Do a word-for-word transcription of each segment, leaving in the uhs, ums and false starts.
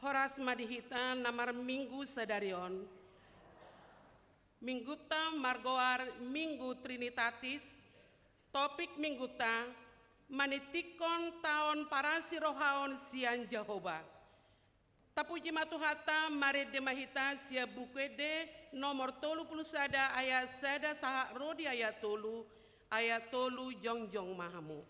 Horas ma di hita na marminggu sadari on. Mingguta margoar Minggu Trinitatis, topik mingguta, manitikkon taon parasirohaon sian Jahowa. Tapuji ma Tuhanta, marende ma hita sian Buku Ende nomor tolu pulu sada ayat sada sahat ro di ayat tolu, ayat tolu, jongjong ma hamu.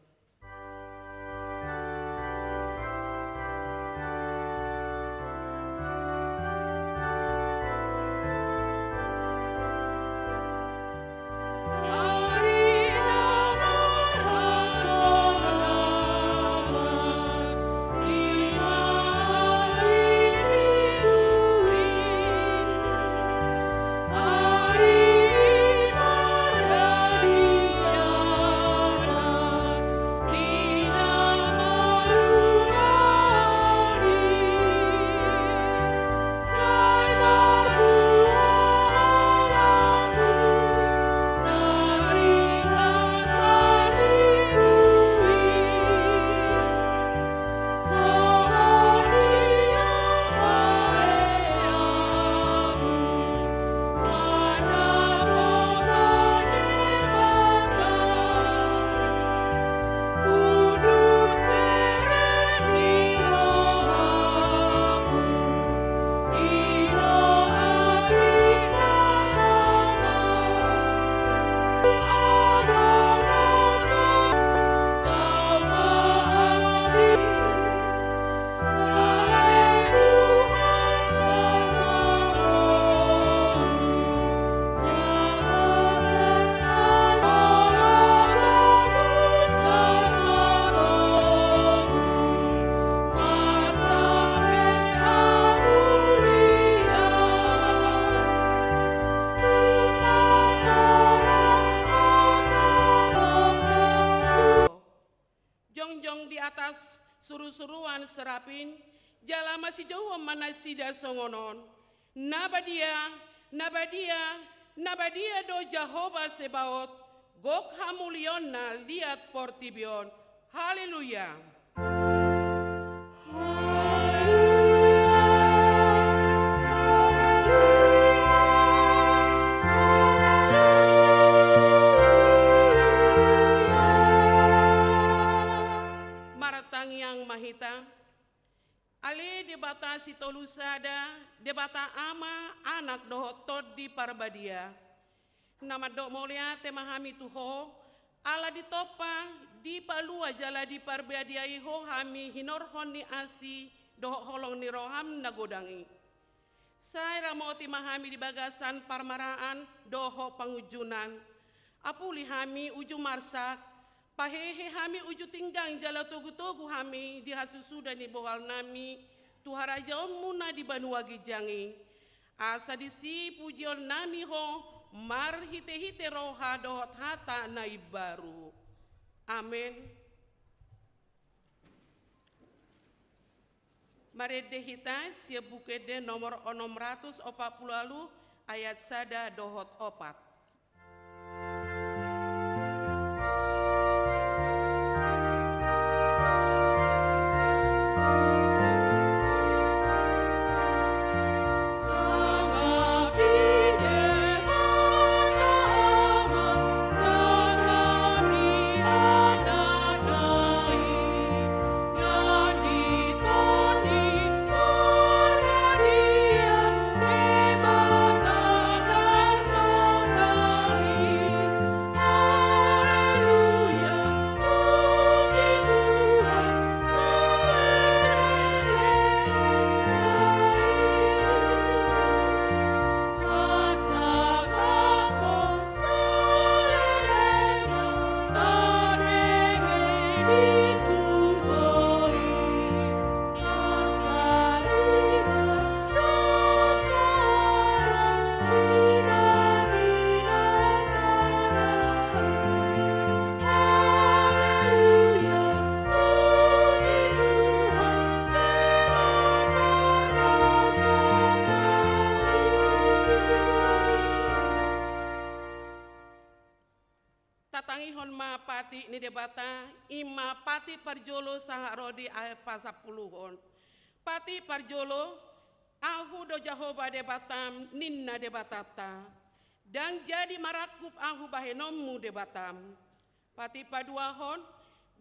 Jongjong di atas surusuruan serapim, jala masijouhon ma nasida songon on: Na badia, na badia, na badia do Jahowa Sebaot, gok hamuliaonna liat portibi on. Haleluya. Martangiang ma hita. Ale Debata Sitolu Sada, Debata Ama, Anak dohot Tondi Parbadia. Na mandok mauliate ma hami tu Ho, ala ditompa, dipalua jala diparbadiai Ho hami hinorhon ni asi dohot holong ni roham na godang i. Sai ramoti ma hami di bagasan parmaraan dohot pangunjunan. Apuli hami uju marsak, pahehe hami uju tinggang jala togutogu hami di hasusuda ni bohalnami tu harajaonmu na di banua ginjang i. Asa disi pujionnami Ho marhitehite roha dohot hata na imbaru. Amen. Marende hita sian Buku Ende nomor onom ratus opat pulu ualu ayat sada dohot opat. Tatangihon ma patik ni Debata, i ma patik parjolo sahat ro di ayat pasampuluhon. Patik parjolo, Ahu do Jahowa Debatam, ninna Debatanta. Ndang jadi marangkup Ahu bahenonmu Debatam. Patik paduahon,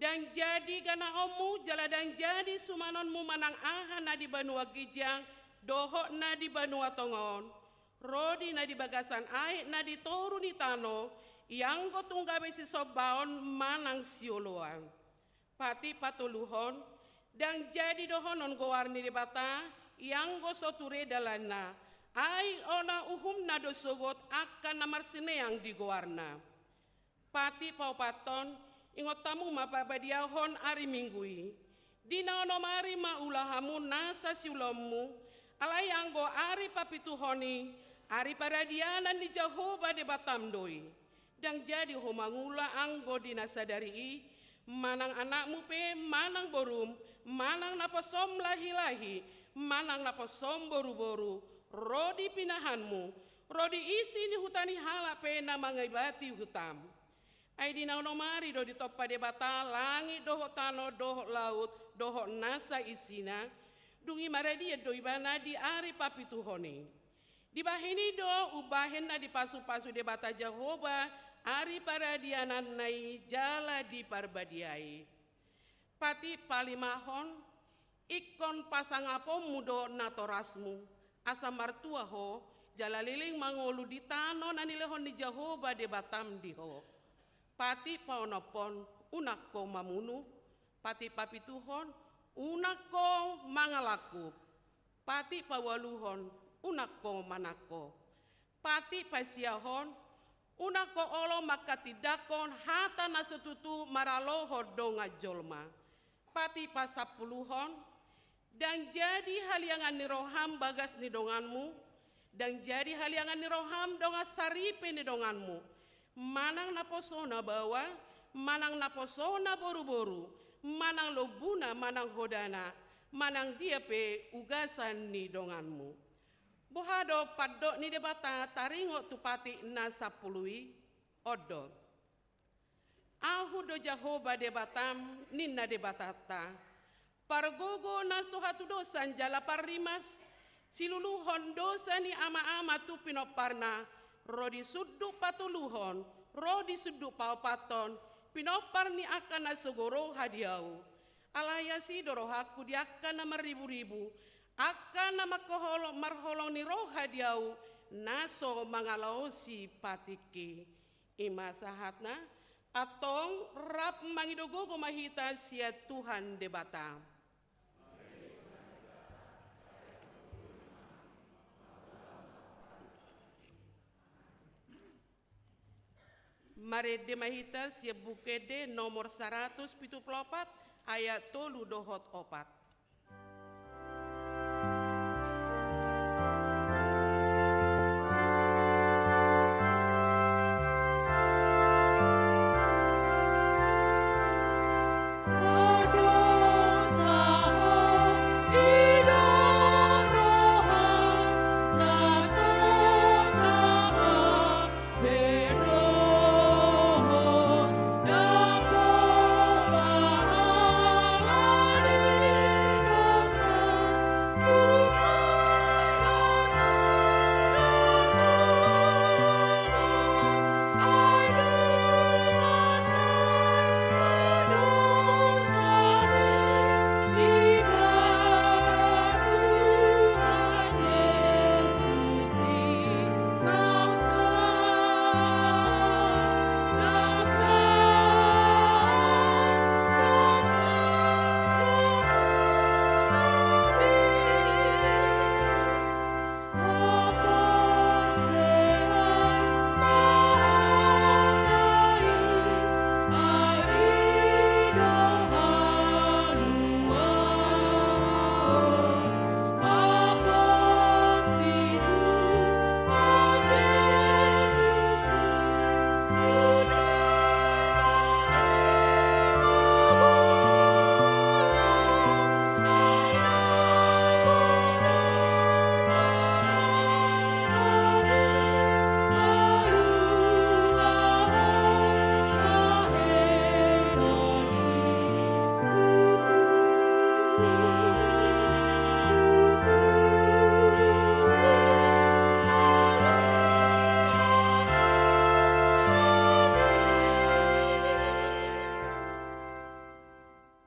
ndang jadi ganaonmu jala ndang jadi sumanonmu manang aha na di banua ginjang dohot na di banua tonga on, ro di na di bagasan aek na di toru ni tano, ianggo tung gabe sisombaon manang sioloan. Patik patoluhon, ndang jadi dohonon goar ni Debata, ianggo so ture dalanna, ai ona uhumna do sogot angka na marsineang di goarna. Patik paopathon, ingot hamu ma parbadiahon ari Minggu i. Di na onom ari ma ula hamu nasa siulaonmu, alai anggo ari papituhon i, ari paradianan ni Jahowa Debatam do i. Ndang jadi ho mangula anggo di na sadari i, manang anakmu pe, manang borum, manang naposom lahilahi, manang naposom boruboru, ro di pinahanmu, ro di isi ni huta ni halak pe na mangaibati hutam. Ai di na onom ari do ditompa Debata langit dohot tano dohot laut dohot nasa isina, dung i maradian do ibana di ari papituhon i. Dibahen i do umbahen na dipasupasu Debata Jahowa ari paradiananna i jala diparbadiai. Patik palimahon, ingkon pasangaponmu do natorasmu, asa martua ho, jala leleng mangolu di tano na nilehon ni Jahowa Debatam di ho. Patik paonomhon, unang ho mamunu. Patik papituhon, unang ho mangalangkup. Patik paualuhon, unang ho manangko. Patik pasiahon, unang ho olo manghatindanghon hata na so tutu maralohon dongan jolma. Patik pasampuluhon, ndang jadi haliangan ni roham bagas ni donganmu, ndang jadi haliangan ni roham dongan saripe ni donganmu, manang naposona baoa, manang naposona boruboru, manang lombuna, manang hodana, manang dia pe ugasan ni donganmu. Boha do pandok ni Debata taringot tu patik na sampulu i? On do. Ahu do Jahowa Debatam, ninna Debatanta. Pargogo na so hatudosan jala parrimas, siluluhon dosa ni amaama tu pinomparna, ro di sundut patoluhon, ro di sundut paopathon, pinompar ni angka na so gok roha di ahu. Alai asi do rohangku di angka na marriburibu, angka na mangkaholong, marholong ni roha di ahu, na so mangalaosi patikki. I ma sahatna, antong rap mangido gogo ma hita sian Tuhan Debata. Marende ma hita sian Buku Ende nomor saratus pitu pulu opat, ayat tolu dohot opat.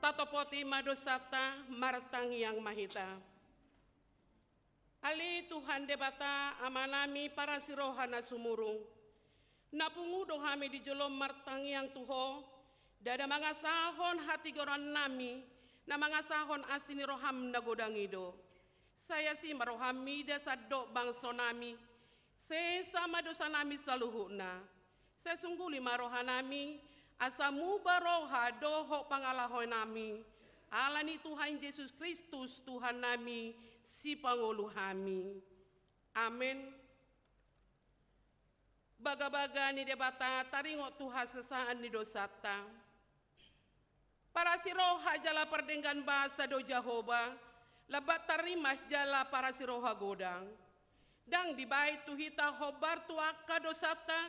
Totopoti ma dosanta, martangiang ma hita. Ale Tuhan Debata, Amanami parasi roha na sumurung, na pungu do hami di jolom martangiang tu Ho, ndada mangasahon hatigorannami, na mangasahon asi ni roham na godang i do. Sai asi ma roham mida sandok bangsonami, sesa ma dosanami saluhutna. Sai sungguli ma rohanami, asa muba roha dohot pangalahonami, ala ni Tuhan Jesus Kristus Tuhannami, Sipangolu hami. Amen. Bagabaga ni Debata taringot tu hasesaan ni dosanta. Parasi roha jala pardenggan basa do Jahowa, lambat tarrimas jala parasi roha godang. Ndang dibaen tu hita hombar tu angka dosanta,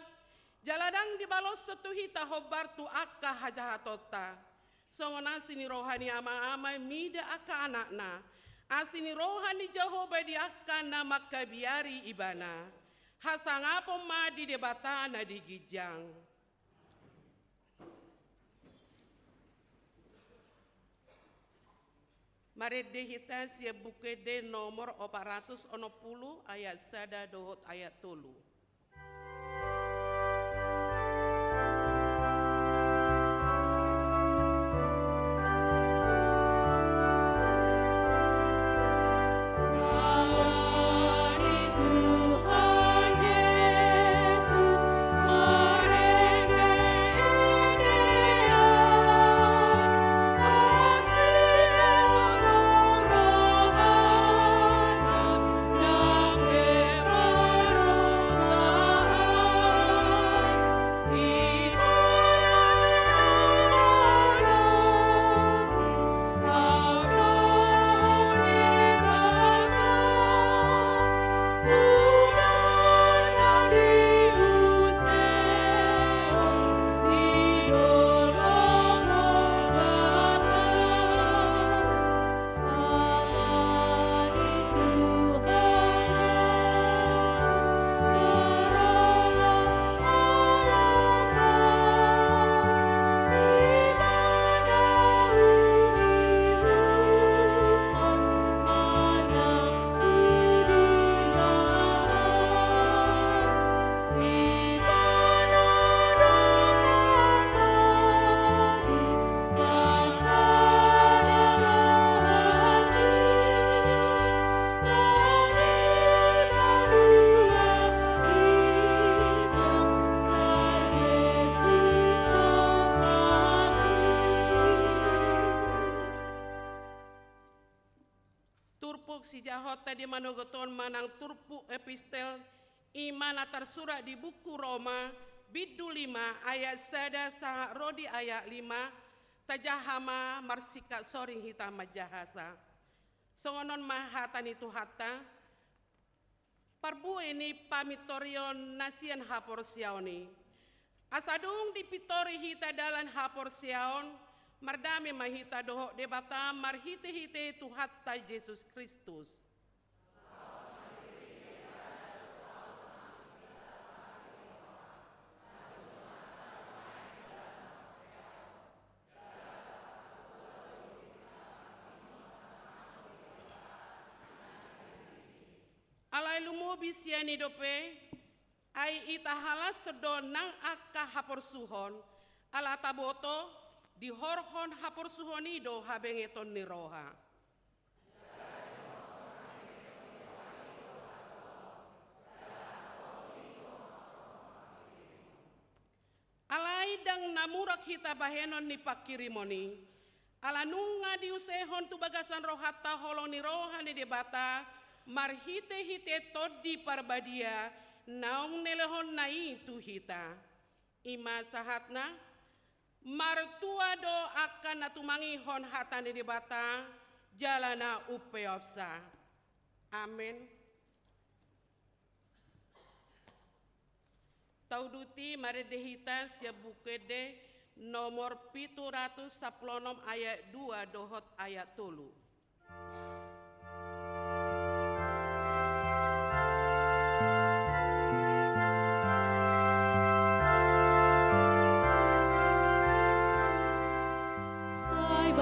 jala ndang dibaloshon tu hita hombar tu angka hajahatonta. Songon asi ni roha ni ama-ama mida angka anakna, asi ni roha ni Jahowa di angka na mangkabiari Ibana. Hasangapon ma di Debata na di ginjang. Marende hita sian Buku Ende nomor opat ratus onom pulu ayat sada dohot ayat tolu. Turpuk sijahonta di manogot on manang turpuk epistel, i ma na tarsurat di buku Roma, bindu lima ayat sada sahat ro di ayat lima, tajaha ma marsingkat soring hita manjahasa. Songon on ma hata ni Tuhanta, parbue ni pamintorion na sian haporseaon i. Asa dung dipintori hita dalan haporseaon, mardame ma hita dohot Debata marhite-hite Tuhanta Jesus Kristus. Alai lumobi sian i dope, ai itahalashon do nang angka haporsuhon, ala taboto, dihorhon haporsuhon i do habengeton ni roha. Alai ndang na murak hita bahenon ni panghirimon i, ala nunga diusehon tu bagasan rohanta holong ni roha ni Debata, marhite-hite Tondi Parbadia, naung nilehonna i tu hita. I ma sahatna, martua do angka na tumangihon hata ni Debata, jala na umpeopsa. Amen. Tauduti marende hita sian Buku Ende nomor pitu ratus sampulu onom ayat dua dohot ayat tolu. Sai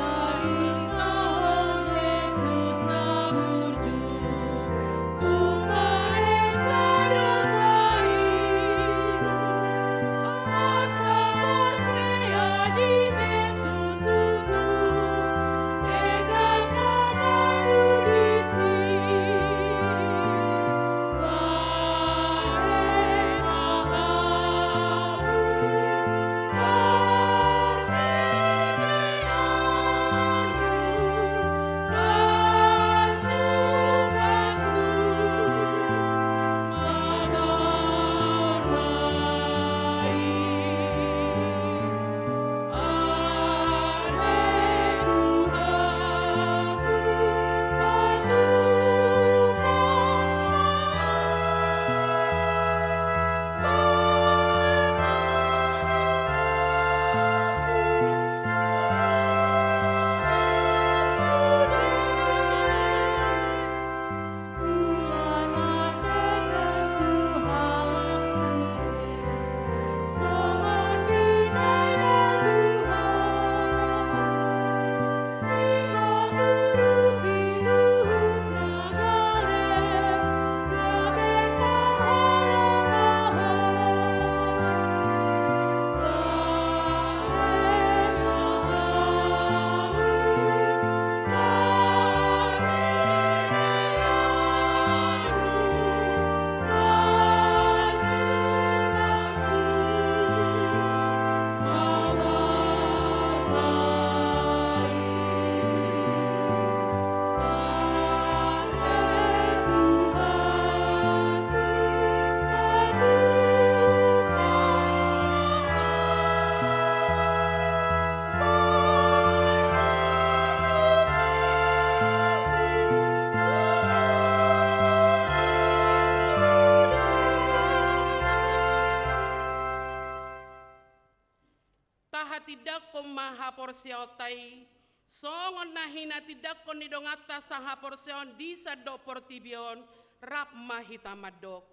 haporseaonta i, songon na hinatindangkon ni donganta sahaporseaon di sandok portibi on, rap ma hita mandok.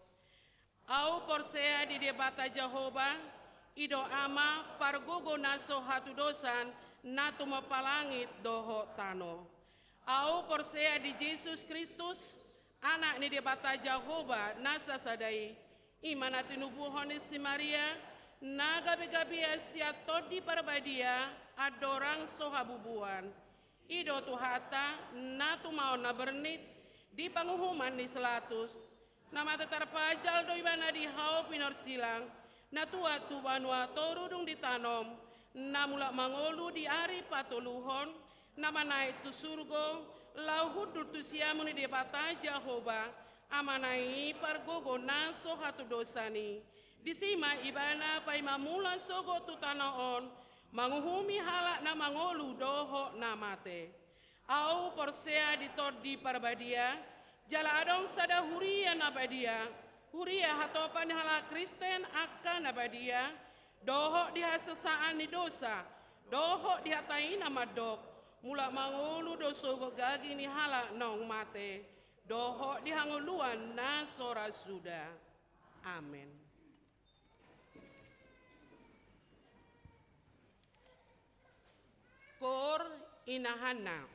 Ahu porsea di Debata Jahowa, i do Ama pargogo na so hatudosan, na tumompa langit dohot tano. Ahu porsea di Jesus Kristus, Anak ni Debata Jahowa na sasada i, i ma na tinubuhon ni si Maria, na gabegabean sian Tondi Parbadia, andorang so habubuhan. I do Tuhanta, na tumaon na bernit, di panguhuman ni si Latus. Na mate tarpajal do Ibana di hau pinorsilang, na tuat tu banua toru dung ditanom, na mulak mangolu di ari patoluhon, na manaek tu surgo, laho hundul tu siamun ni Debata Jahowa, Amana i pargogo na so hatudosan i. Disi ma Ibana paima mulak sogot tu tano on, manguhumi halak na mangolu dohot na mate. Ahu porsea di Tondi Parbadia, jala adong sada huria na badia, huria hatopan ni halak Kristen angka na badia, dohot di hasesaan ni dosa, dohot di hata i na mandok, mulak mangolu do sogot gaging ni halak naung mate, dohot di hangoluan na so ra suda. Amen. Koor inahanna.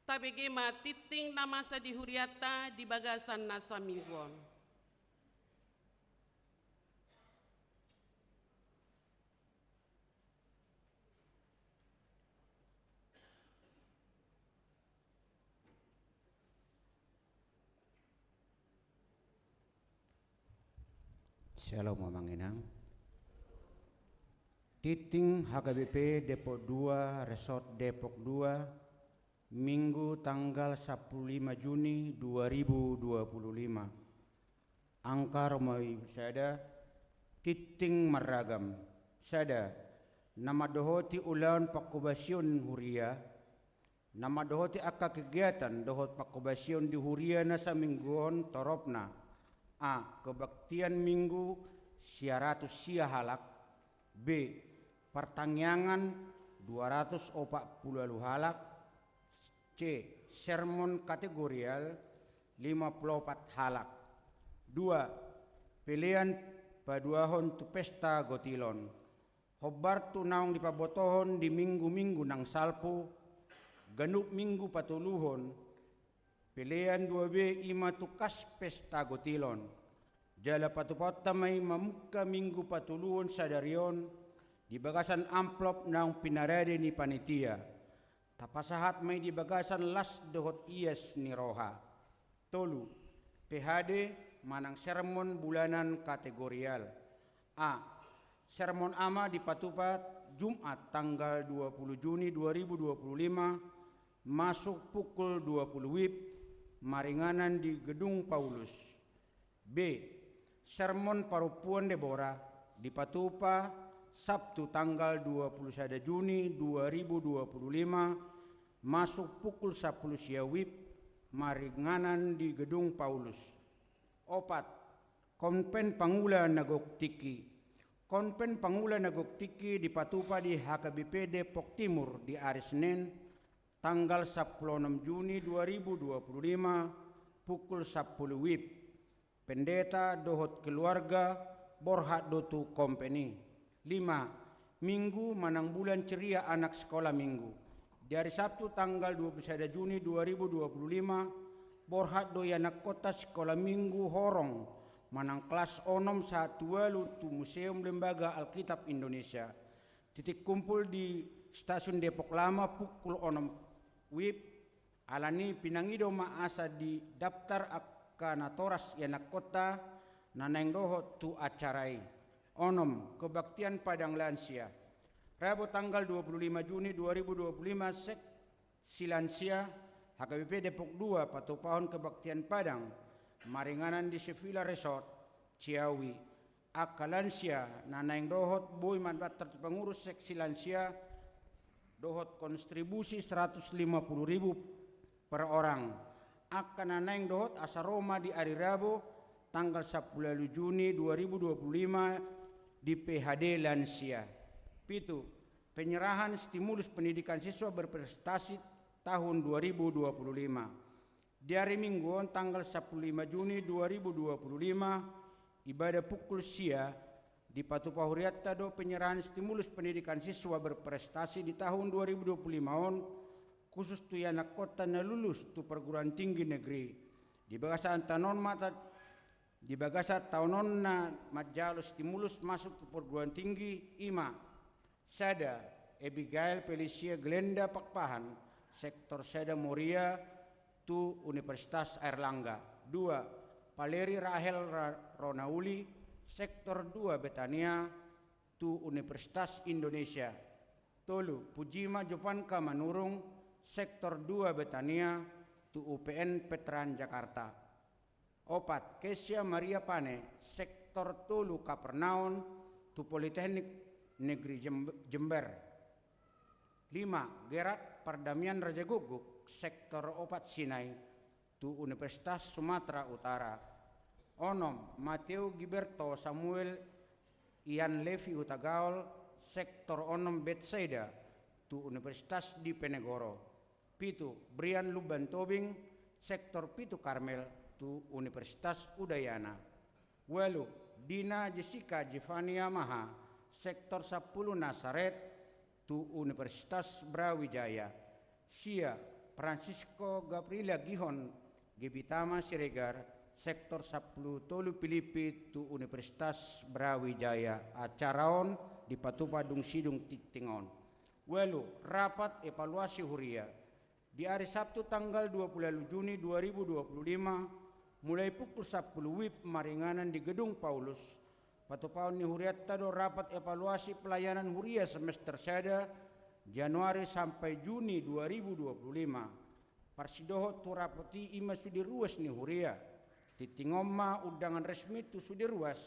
Tabege ma tingting na masa di hurianta di bagasan na saminggu on. Shalom, Amang Inang. Tingting H K B P Depok dua, Resort Depok dua, Minggu tanggal sampulu lima Juni dua ribu dua puluh lima. Angka rumai sada, tingting marragam. Sada, na mandohoti ulaon pangkobasion huria, na mandohoti angka kegiatan dohot pangkobasion di huria na saminggu on toropna. A. Kebaktian Minggu sia ratus sia halak. B. Partangiangan dua ratus opat pulu ualu halak. C. Sermon kategorial lima pulu opat halak. Dua. Pelean paduahon tu pesta gotilon. Hombar tu naung dipabotohon di minggu-minggu nang salpu, ganup minggu patoluhon, pelean dua B i ma tungkas pesta gotilon. Jala patupaonta ma i mamungka minggu patoluhon sadari on di bagasan amplop naung pinarade ni panitia. Tapasahat ma i di bagasan las dohot ias ni roha. Tolu. P H D manang sermon bulanan kategorial. A. Sermon A ma dipatupa Jumat tanggal dua pulu Juni dua ribu dua pulu lima, masuk pukul dua pulu WIB, maringanan di Gedung Paulus. B. Sermon parompuan Debora dipatupa Sabtu tanggal dua pulu sada Juni dua ribu dua pulu lima, masuk pukul sampulu sia WIB, maringanan di Gedung Paulus. Opat. Konven pangula na gok tingki. Konven pangula na gok tingki dipatupa di H K B P Depok Timur di ari Senen, tanggal sampulu onom Juni dua ribu dua pulu lima, pukul sampulu WIB. Pendeta dohot keluarga borhat do tu konven i. Lima. Minggu manang bulan ceria anak sekolah minggu. Di ari Sabtu tanggal dua pulu sada Juni dua ribu dua pulu lima, borhat do ianakhonta sikola minggu horong manang kelas onom sahat tu ualu tu Museum Lembaga Alkitab Indonesia. Titik kumpul di Stasiun Depok Lama pukul onom WIB. Alani i pinangido ma asa didaptar angka natoras ianakhonta na naeng dohot tu acara i. Onom. Kebaktian Padang Lansia. Rabu tanggal dua pulu lima Juni dua ribu dua pulu lima, seksi lansia H K B P Depok dua patupahon kebaktian Padang maringanan di Sevilla Resort, Ciawi. Angka lansia na naeng dohot boi mandaptar tu pengurus seksi lansia dohot kontribusi seratus lima puluh ribu per orang. Angka na naeng dohot asa ro ma di ari Rabu tanggal sampulu ualu Juni dua ribu dua pulu lima di P H D lansia. Pitu. Penyerahan stimulus pendidikan siswa berprestasi tahun dua ribu dua puluh lima. Di ari Minggu on tanggal sampulu lima Juni dua ribu dua puluh lima, ibadah pukul sia, dipatupa hurianta do penyerahan stimulus pendidikan siswa berprestasi di tahun dua ribu dua puluh lima on, khusus tu ianakhonta na lulus tu perguruan tinggi negeri. Di bagasan taon on ma ta-, di bagasan taon on na manjalo stimulus masuk tu perguruan tinggi i ma. Sada, Abigail Felicia Glenda Pakpahan, sektor sada Moria, tu Universitas Airlangga. Dua, Valeri Rahel Ra-, Ronauli, sektor dua Betania, tu Universitas Indonesia. Tolu, Pujima Jovanka Manurung, sektor dua Betania, tu U P N Veteran Jakarta. Opat, Kesia Maria Pane, sektor tolu Kapernaum, tu Politeknik Negeri Jem-, Jember. Lima, Gerard Pardamian Rajagukguk, sektor opat Sinai, tu Universitas Sumatera Utara. Onom, Mateo Giberto Samuel Ian Levi Hutagaol, sektor onom Betsaida, tu Universitas Dipenegoro. Pitu, Brian Lumban Tobing, sektor pitu Karmel, tu Universitas Udayana. Ualu, Dina Jessica Jevania Maha, sektor sampulu Nasaret, tu Universitas Brawijaya. Sia, Francisco Gabriela Gihon Gebitama Siregar, sektor sampulu tolu Pilippi, tu Universitas Brawijaya. Acara on dipatupa dung sidung tingting on. Ualu, rapat evaluasi huria. Di ari Sabtu tanggal dua pulu ualu Juni dua ribu dua pulu lima, mulai pukul sampulu WIB maringanan di Gedung Paulus, Patupahon ni hurianta do rapat evaluasi pelayanan huria semester sada, Januari sampai Juni dua ribu dua puluh lima. Parsidohot tu rapot i ima sude ruas ni huria. Tingting on ma undangan resmi tu sude ruas,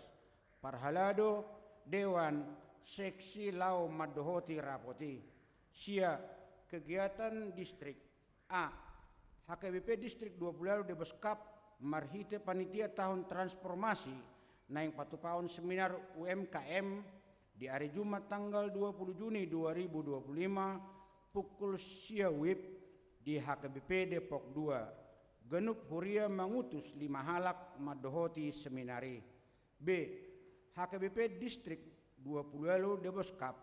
parhalado, dewan, seksi laho mandohoti rapot i. Sia, kegiatan distrik. A. H K B P Distrik dua puluh ualu Debos Cup marhite panitia taon transformasi naeng patupahon seminar U M K M di ari Jumat tanggal dua puluh Juni dua ribu dua puluh lima pukul sia wib di H K B P Depok dua. Ganup huria mangutus lima halak mandohoti seminar i. B. H K B P Distrik dua puluh ualu Debos Cup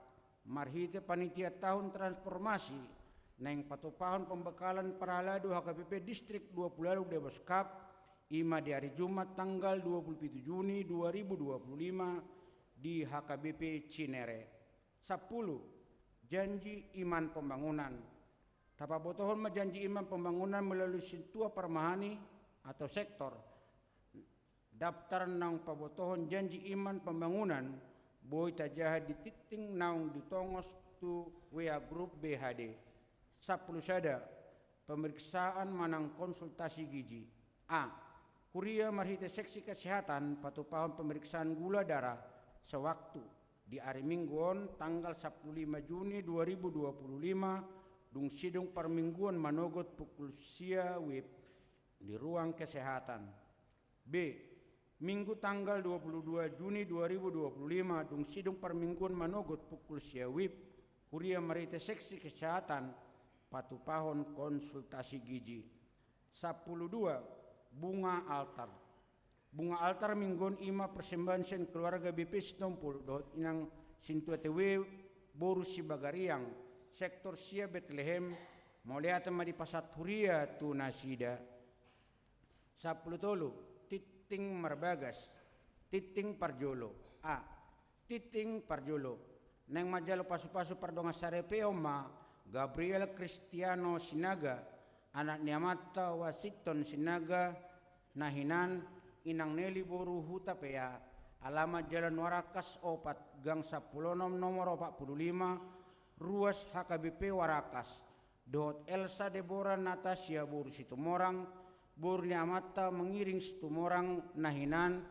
marhite panitia taon transformasi naeng patupahon pembekalan parhalado H K B P Distrik dua puluh ualu Debos Cup, ima di ari Jumat tanggal dua puluh pitu Juni dua ribu dua puluh lima di H K B P Cinere. Sampulu. Janji iman pembangunan. Tapabotohon ma janji iman pembangunan melalui sintua parmahani atau sektor. Daftar naung pabotohon janji iman pembangunan boi tajaha di tingting naung ditongos tu W A grup B H D. Sampulu sada. Pemeriksaan manang konsultasi gizi. A. Huria marhite seksi kesehatan patupahon pemeriksaan gula darah sewaktu di ari Minggu on tanggal sampulu lima Juni dua ribu dua puluh lima, dung sidung parmingguon manogot pukul sia wib di ruang kesehatan. B. Minggu tanggal dua puluh dua Juni dua ribu dua puluh lima, dung sidung parmingguon manogot pukul sia wib, huria marhite seksi kesehatan patupahon konsultasi gizi. Sampulu dua. Bunga altar. Bunga altar Minggu on ima persembahan sian keluarga B P Sitompul dohot inang sintua T W boru Sibagariang, sektor sia Betlehem, mauliate ma dipasahat huria tu nasida. Sampulu tolu. Tingting marbagas. Tingting parjolo. A. Tingting parjolo. Naeng manjalo pasupasu pardongansaripeon on ma Gabriel Kristiano Sinaga, anak ni amanta Washington Sinaga, na hinan, inang Neli boru Hutapea, alamat Jalan Warakas opat, gang sampulu onom, nomor opat pulu lima, ruas H K B P Warakas, dohot Elsa Debora Natasia boru Situmorang, boru ni amanta Mangiring Situmorang, na hinan,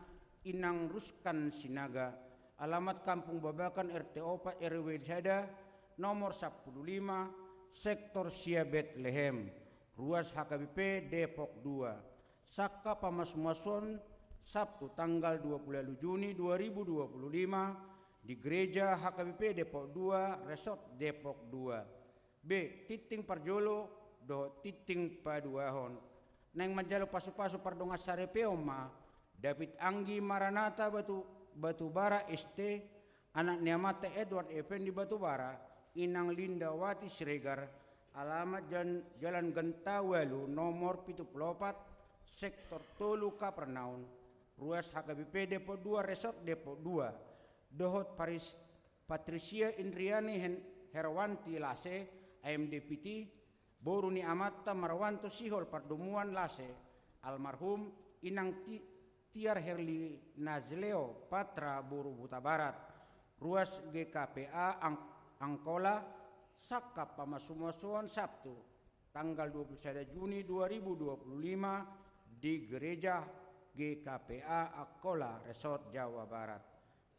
inang Ruskan Sinaga, alamat Kampung Babakan, R T opat, R W sada, nomor sampulu lima, sektor sia Betlehem, ruas H K B P Depok dua. Sangkap pamasumasuon Sabtu tanggal dua puluh ualu Juni dua ribu dua puluh lima di gereja H K B P Depok dua, Resort Depok dua. B. Tingting parjolo dohot tingting paduahon. Naeng manjalo pasupasu pardongansaripeon ma David Anggi Maranata Batu, Batubara S T, anak ni amanta Edward Effendi Batubara, inang Lindawati Siregar, alamat Jan-, Jalan Genta ualu, nomor pitu pulu opat, sektor tolu, Kapernaum, ruas H K B P Depok dua, Resort Depok dua, dohot Paris-, Patricia Indriani Hen-, Herwanti Lase, A M D P T, boru ni amanta Marwanto Sihol Pardomuan Lase, almarhum, inang Ti-, Tiar Herli Nazleo Patra boru Hutabarat, ruas G K P A Ang-, Angkola, sangkap pamasumasuon Sabtu, tanggal dua puluh sada Juni dua ribu dua puluh lima di gereja G K P A Angkola, Resort Jawa Barat.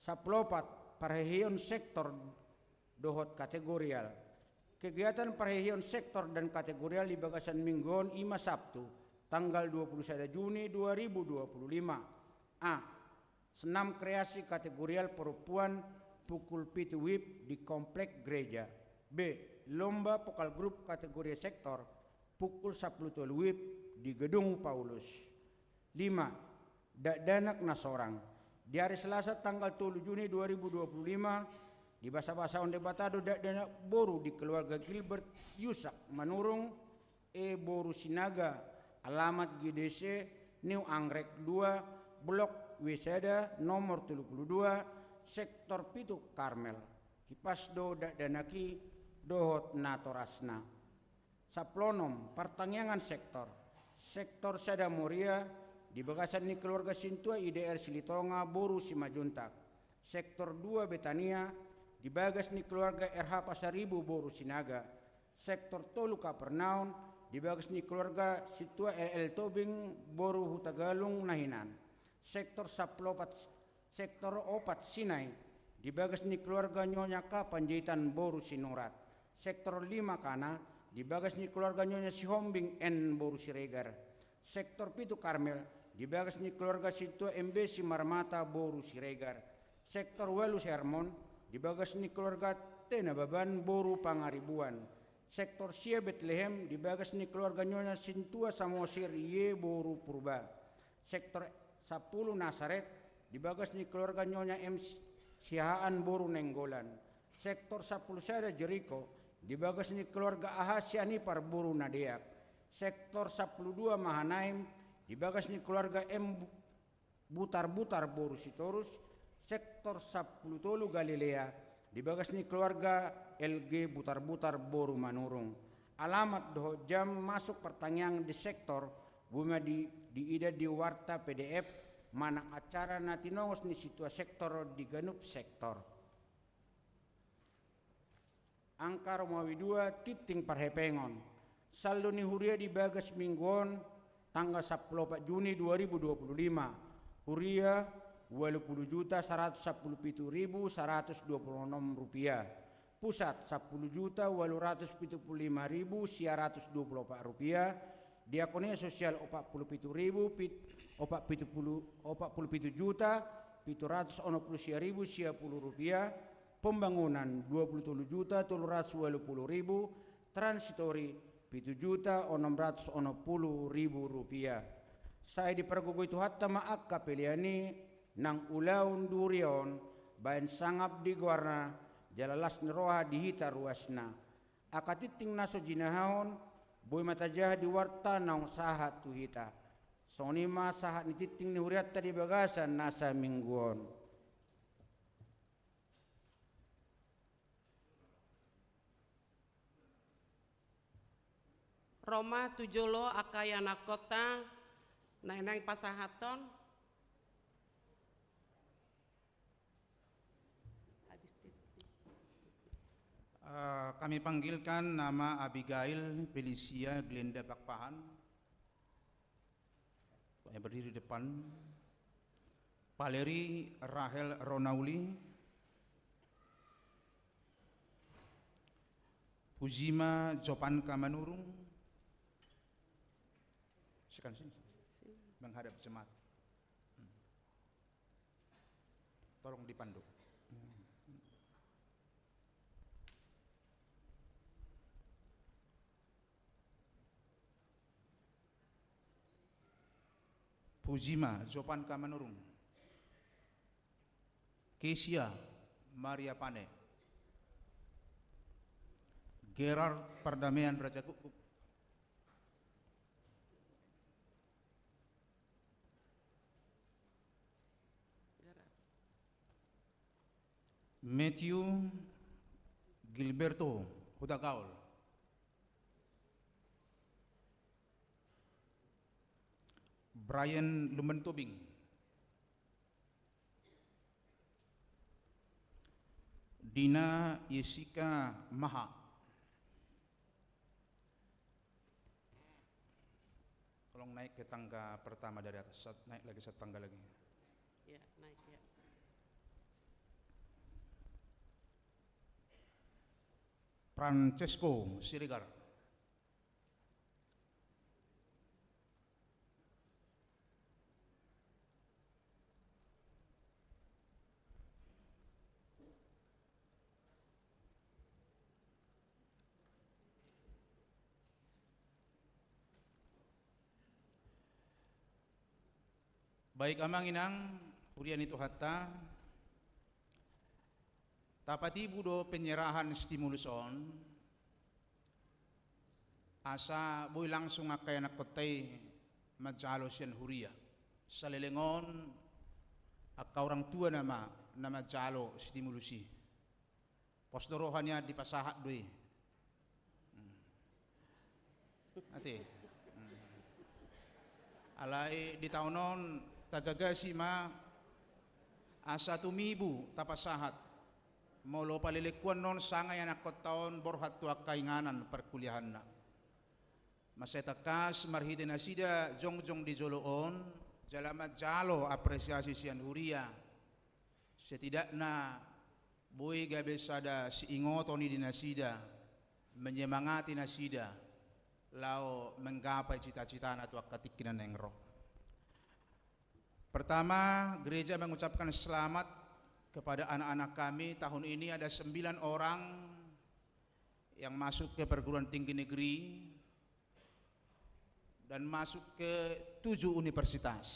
Sampulu opat. Parheheon sektor dohot kategorial. Kegiatan parheheon sektor dan kategorial di bagasan minggu on ima Sabtu, tanggal dua puluh sada Juni dua ribu dua puluh lima. A. Senam kreasi kategorial perempuan pukul pitu wib di komplek gereja. B. Lomba vokal grup kategori sektor pukul sampulu tolu wib di Gedung Paulus. Lima. Dakdanak na sorang. Di ari Selasa tanggal tolu Juni dua ribu dua puluh lima, dibasabasahon Debata do dakdanak boru di keluarga Gilbert Yusak Manurung, E boru Sinaga, alamat G D C New Anggrek dua, blok W sada, nomor tolu pulu dua, sektor pitu, Karmel. Hipas do dakdanak i dohot natorasna. Sampulu onom. Partangiangan sektor. Sektor Sada Moria di bagasan ni keluarga sintua I D R Silitonga boru Simanjuntak. Sektor dua Betania, di bagas ni keluarga R H Pasaribu boru Sinaga. Sektor tolu Kapernaum, di bagas ni keluarga Sintua L L Tobing boru Hutagalung na hinan. Sektor sampulu opat, sektor opat Sinai, di bagas ni keluarga Nyonya K Panjaitan boru Sinurat. Sektor lima Kana, di bagas ni keluarga Nyonya Sihombing N boru Siregar. Sektor pitu Karmel, di bagas ni keluarga Sintua M B Simarmata boru Siregar. Sektor ualu Hermon, di bagas ni keluarga Tena Baban boru Pangaribuan. Sektor sia Betlehem, di bagas ni keluarga Nyonya Sintua Samosir I boru Purba. Sektor sampulu Nasaret, di bagas ni keluarga Nyonya M Siahaan boru Nainggolan. Sektor sampulu sada Jeriko, di bagas ni keluarga Aha Sianipar boru Nadeak. Sektor sampulu dua Mahanaim, di bagas ni keluarga M Butarbutar boru Sitorus. Sektor sampulu tolu Galilea, di bagas ni keluarga L G Butarbutar boru Manurung. Alamat dohot jam masuk pertanyaan di sektor, boi ma di, diida di warta P D F manang acara na tinongos ni sintua sektor di ganup sektor. Angka romawi dua, tinting parhepengon. Saldo ni huria di bagas minggu on, tanggal sampulu opat Juni dua ribu dua puluh lima. Huria, ualu pulu juta saratus sampulu pitu ribu saratus dua pulu onom rupiah. Pusat, sampulu juta ualu ratus pitu pulu lima ribu sia ratus dua pulu opat rupiah. Diakonia sosial, opat pulu pitu ribu pit-, opat pitu pulu, opat pulu pitu juta pitu ratus onom pulu sia ribu sia pulu rupiah. Pembangunan, dua pulu tolu juta tolu ratus ualu pulu ribu. Transitori, pitu juta onom ratus onom pulu ribu rupiah. Sai dipargogoi Tuhanta ma angka pelean i nang ulaon di huria on, baen sangap di goarna, jala las ni roha di hita ruasna. Angka tinting na so jinahahon, boi ma tajaha di warta naung sahat tu hita. Songon i ma sahat ni tinting ni hurianta di bagasan nasa minggu on. Ro ma tu jolo angka ianakhonta na naeng pasahathon. Eh, kami panggilkan nama Abigail Felicia Glenda Pakpahan. Yang berdiri di depan. Valeri Rahel Ronauli. Pujima Jopanka Manurung. Sikan sini. Menghadap jemaat. Hmm. Tolong dipandu. Pujima Jopanka Manurung. Kesia Maria Pane. Gerard Pardamaian Raja Gukguk. Matthew Gilberto Hutagaol. Brian Lumban Tobing. Dina Jessica Maha. Tolong naik ke tangga pertama dari atas, sat-, naik lagi satu tangga lagi. Ya, naik, ya. Francesco Siregar. Baik, amang inang, huria ni Tuhanta, tapatibu do penyerahan stimulus on, asa boi langsung angka ianakhonta i manjalo sian huria. Saleleng on angka orang tua nama na manjalo stimulus i. Pos do roha nian dipasahat do i. Hmm. Ate. Hmm. Alai di taon on tagagasi ma Asa tumibu tapasahat, molo palelengkuan on sanga ianakkonta on borhat tu angka inganan parkuliahanna. Mansai tangkas marhite nasida jongjong di jolo on, jala manjalo apresiasi sian huria. Setidakna boi gabe sada siingoton i di nasida, menyemangati nasida, laho menggapai cita-citana tu angka tingki na naeng ro. Pertama, gereja mengucapkan selamat kepada anak-anak kami. Tahun ini ada sembilan orang yang masuk ke perguruan tinggi negeri dan masuk ke tujuh universitas.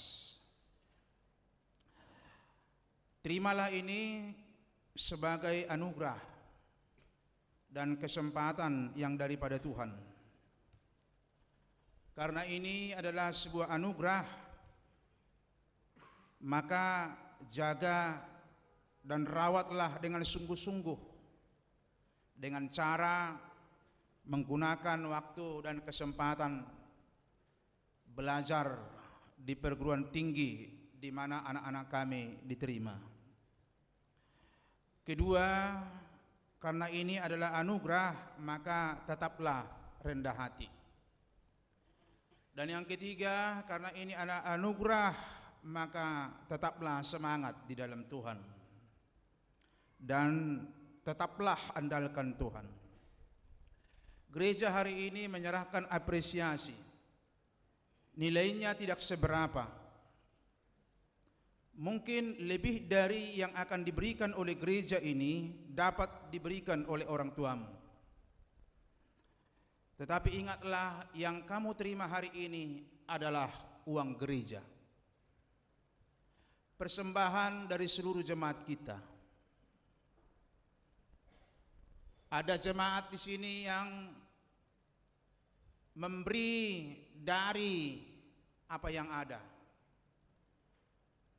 Terimalah ini sebagai anugerah dan kesempatan yang daripada Tuhan. Karena ini adalah sebuah anugerah, maka jaga dan rawatlah dengan sungguh-sungguh, dengan cara menggunakan waktu dan kesempatan belajar di perguruan tinggi di mana anak-anak kami diterima. Kedua, karena ini adalah anugerah, maka tetaplah rendah hati. Dan yang ketiga, karena ini adalah anugerah, maka tetaplah semangat di dalam Tuhan. Dan tetaplah andalkan Tuhan. Gereja hari ini menyerahkan apresiasi. Nilainya tidak seberapa. Mungkin lebih dari yang akan diberikan oleh gereja ini dapat diberikan oleh orang tuamu. Tetapi ingatlah, yang kamu terima hari ini adalah uang gereja. Persembahan dari seluruh jemaat kita. Ada jemaat di sini yang memberi dari apa yang ada.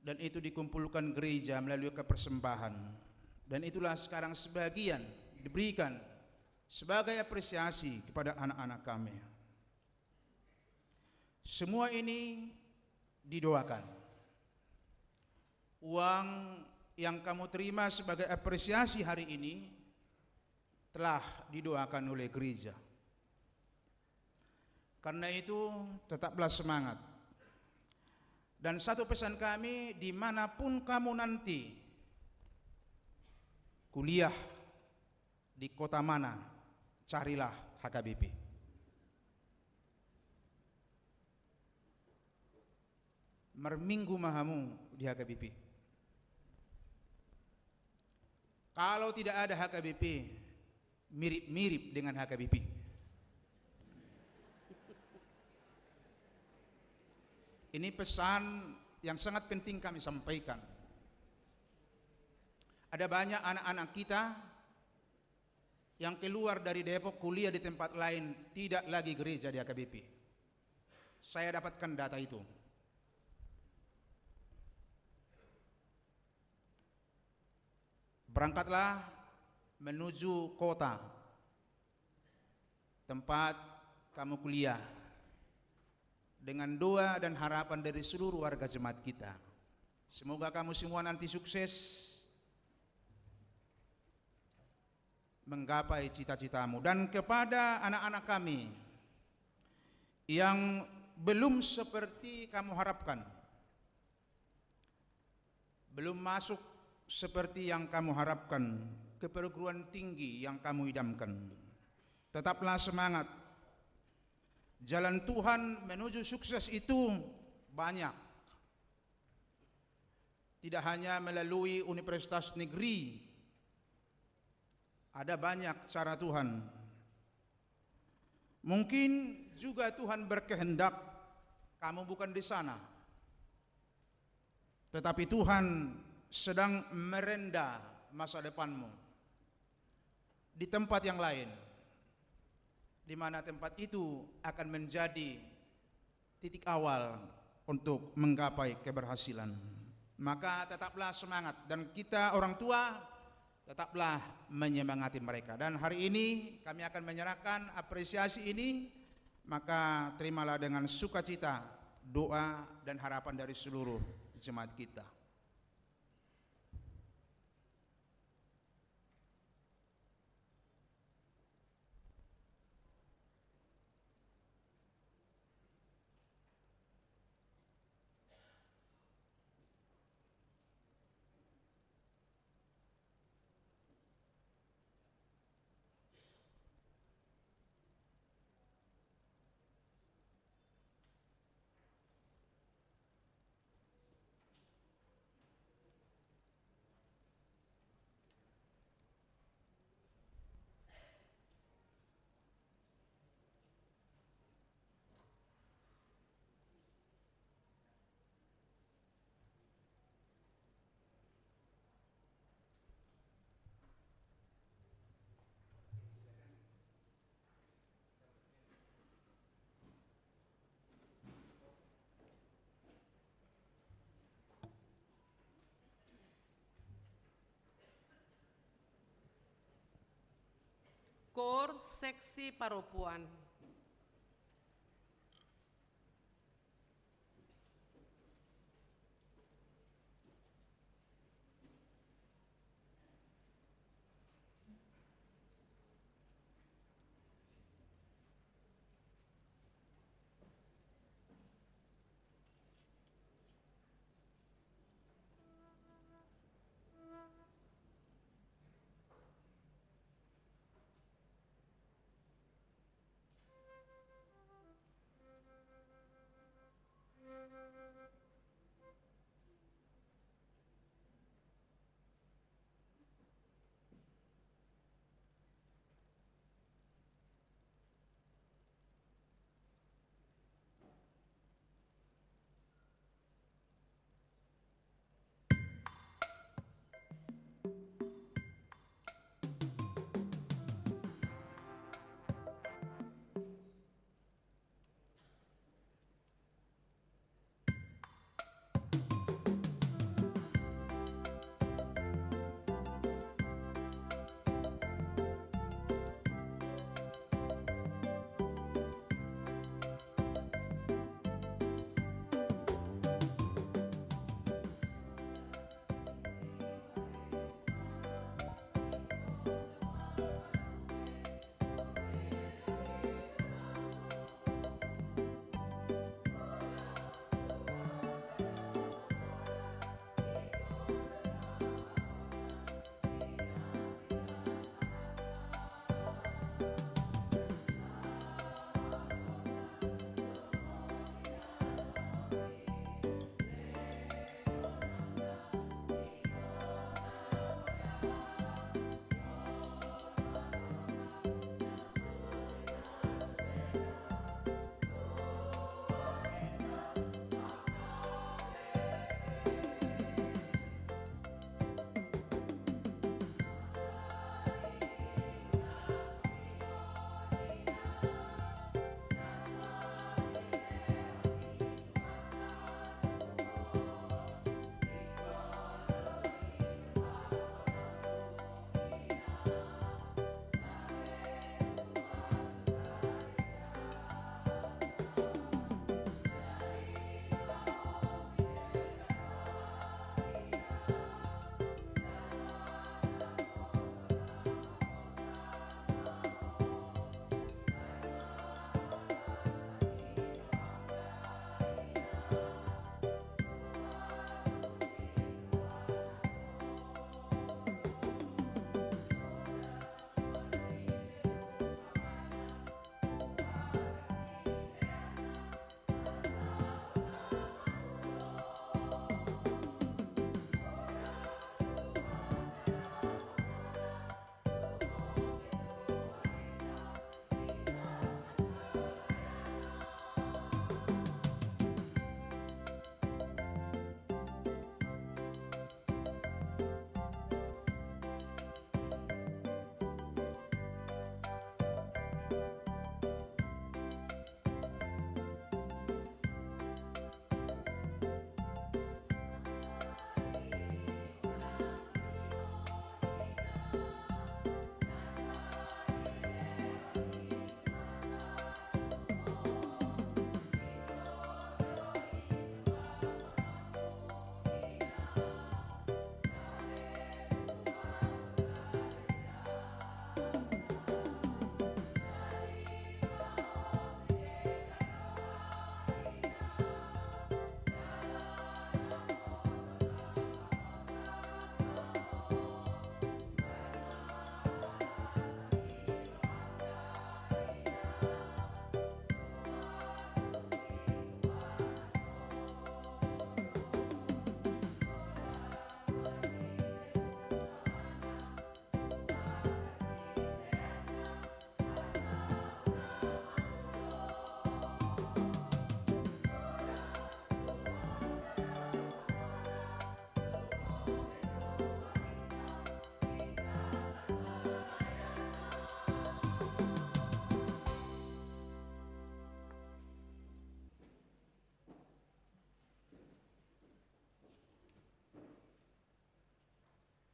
Dan itu dikumpulkan gereja melalui kepersembahan. Dan itulah sekarang sebagian diberikan sebagai apresiasi kepada anak-anak kami. Semua ini didoakan. Uang yang kamu terima sebagai apresiasi hari ini telah didoakan oleh gereja. Karena itu, tetaplah semangat. Dan satu pesan kami, dimanapun kamu nanti kuliah, di kota mana, carilah H K B P. Marminggu ma hamu di H K B P. Kalau tidak ada H K B P, mirip-mirip dengan H K B P. Ini pesan yang sangat penting kami sampaikan. Ada banyak anak-anak kita yang keluar dari Depok, kuliah di tempat lain, tidak lagi gereja di H K B P. Saya dapatkan data itu. Berangkatlah menuju kota tempat kamu kuliah dengan doa dan harapan dari seluruh warga jemaat kita. Semoga kamu semua nanti sukses menggapai cita-citamu. Dan kepada anak-anak kami yang belum seperti kamu harapkan, belum masuk seperti yang kamu harapkan ke perguruan tinggi yang kamu idamkan, tetaplah semangat. Jalan Tuhan menuju sukses itu banyak. Tidak hanya melalui universitas negeri, ada banyak cara Tuhan. Mungkin juga Tuhan berkehendak kamu bukan di sana, tetapi Tuhan sedang merenda masa depanmu di tempat yang lain, di mana tempat itu akan menjadi titik awal untuk menggapai keberhasilan. Maka tetaplah semangat, dan kita orang tua tetaplah menyemangati mereka. Dan hari ini kami akan menyerahkan apresiasi ini, maka terimalah dengan sukacita doa dan harapan dari seluruh jemaat kita. Kor seksi parompuan.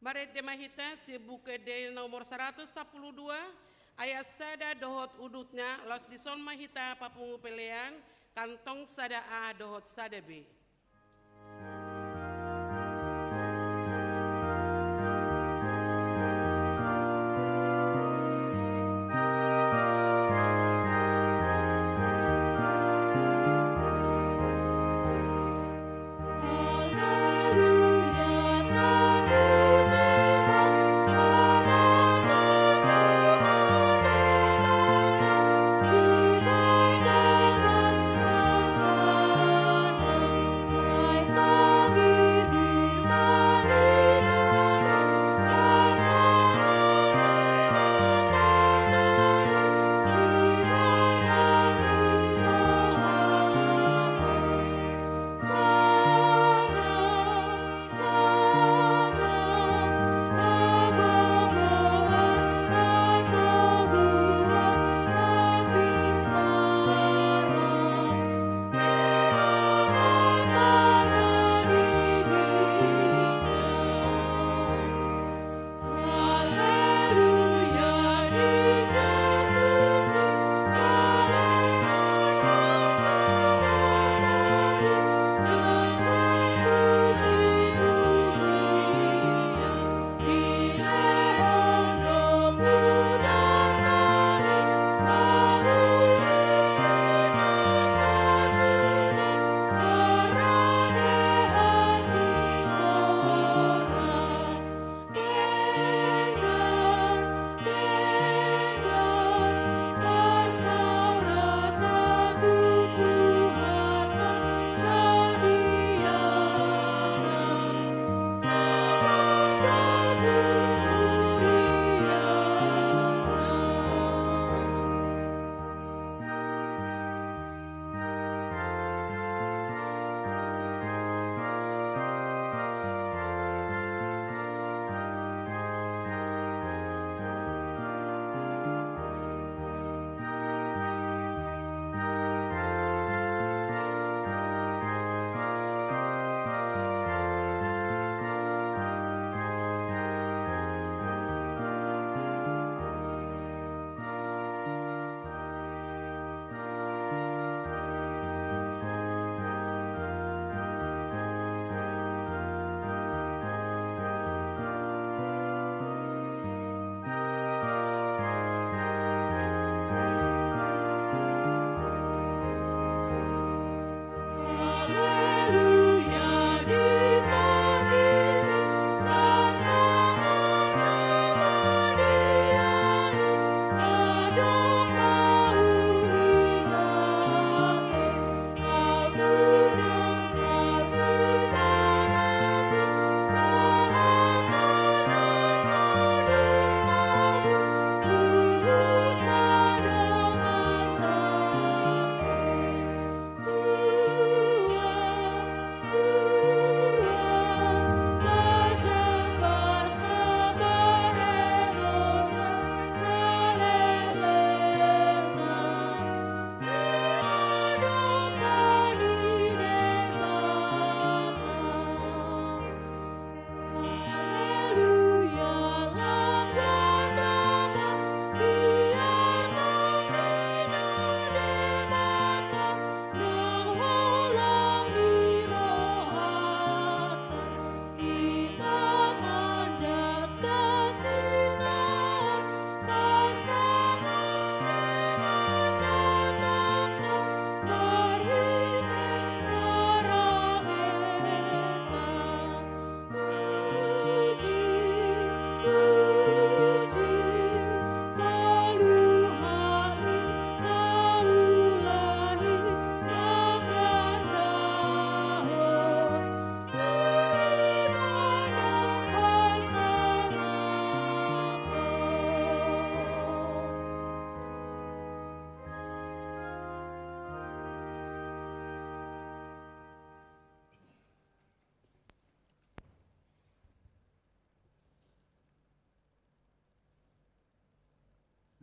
Marende ma hita sian Buku Ende nomor saratus sampulu dua, Ayat sada dohot udutna, laos dison ma hita papungu pelean, kantong sada A dohot sada B.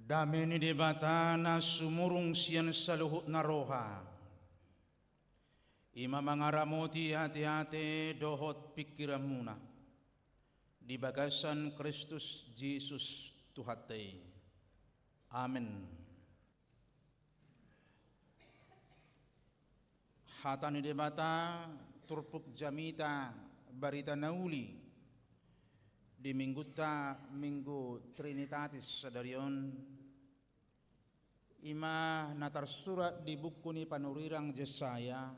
Dame ni Debata na sumurung sian saluhutna roha, i ma mangaramoti ateate dohot pingkiranmuna di bagasan Kristus Jesus Tuhanta i. Amen. Hata ni Debata, turpuk jamita, barita na uli di minggunta, Minggu Trinitatis sadari on, i ma na tarsurat di buku ni panurirang Jesaya,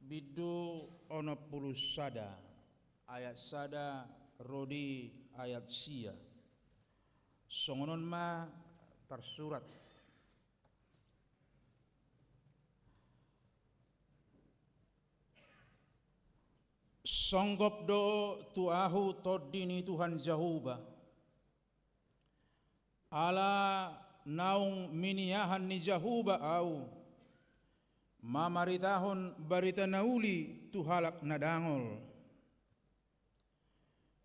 bindu onom pulu sada, ayat sada ro di ayat sia. Songon on ma tarsurat. Songgop do tu ahu Tondi ni Tuhan Jahowa. Ala naung miniahan ni Jahowa ahu, mamaritahon barita na uli tu halak na dangol.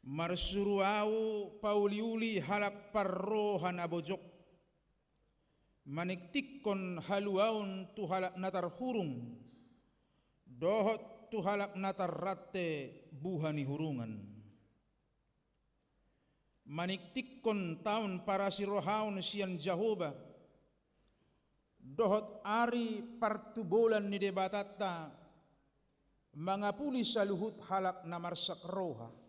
Marsuru ahu pauliuli halak parroha na bojok, maningtingkon haluaon tu halak na tarhurung, dohot tu halak na tarrante buha ni hurungan. Maningtingkon taon parasirohaon sian Jahowa, dohot ari partubolan ni Debatanta, mangapuli saluhut halak na marsak roha.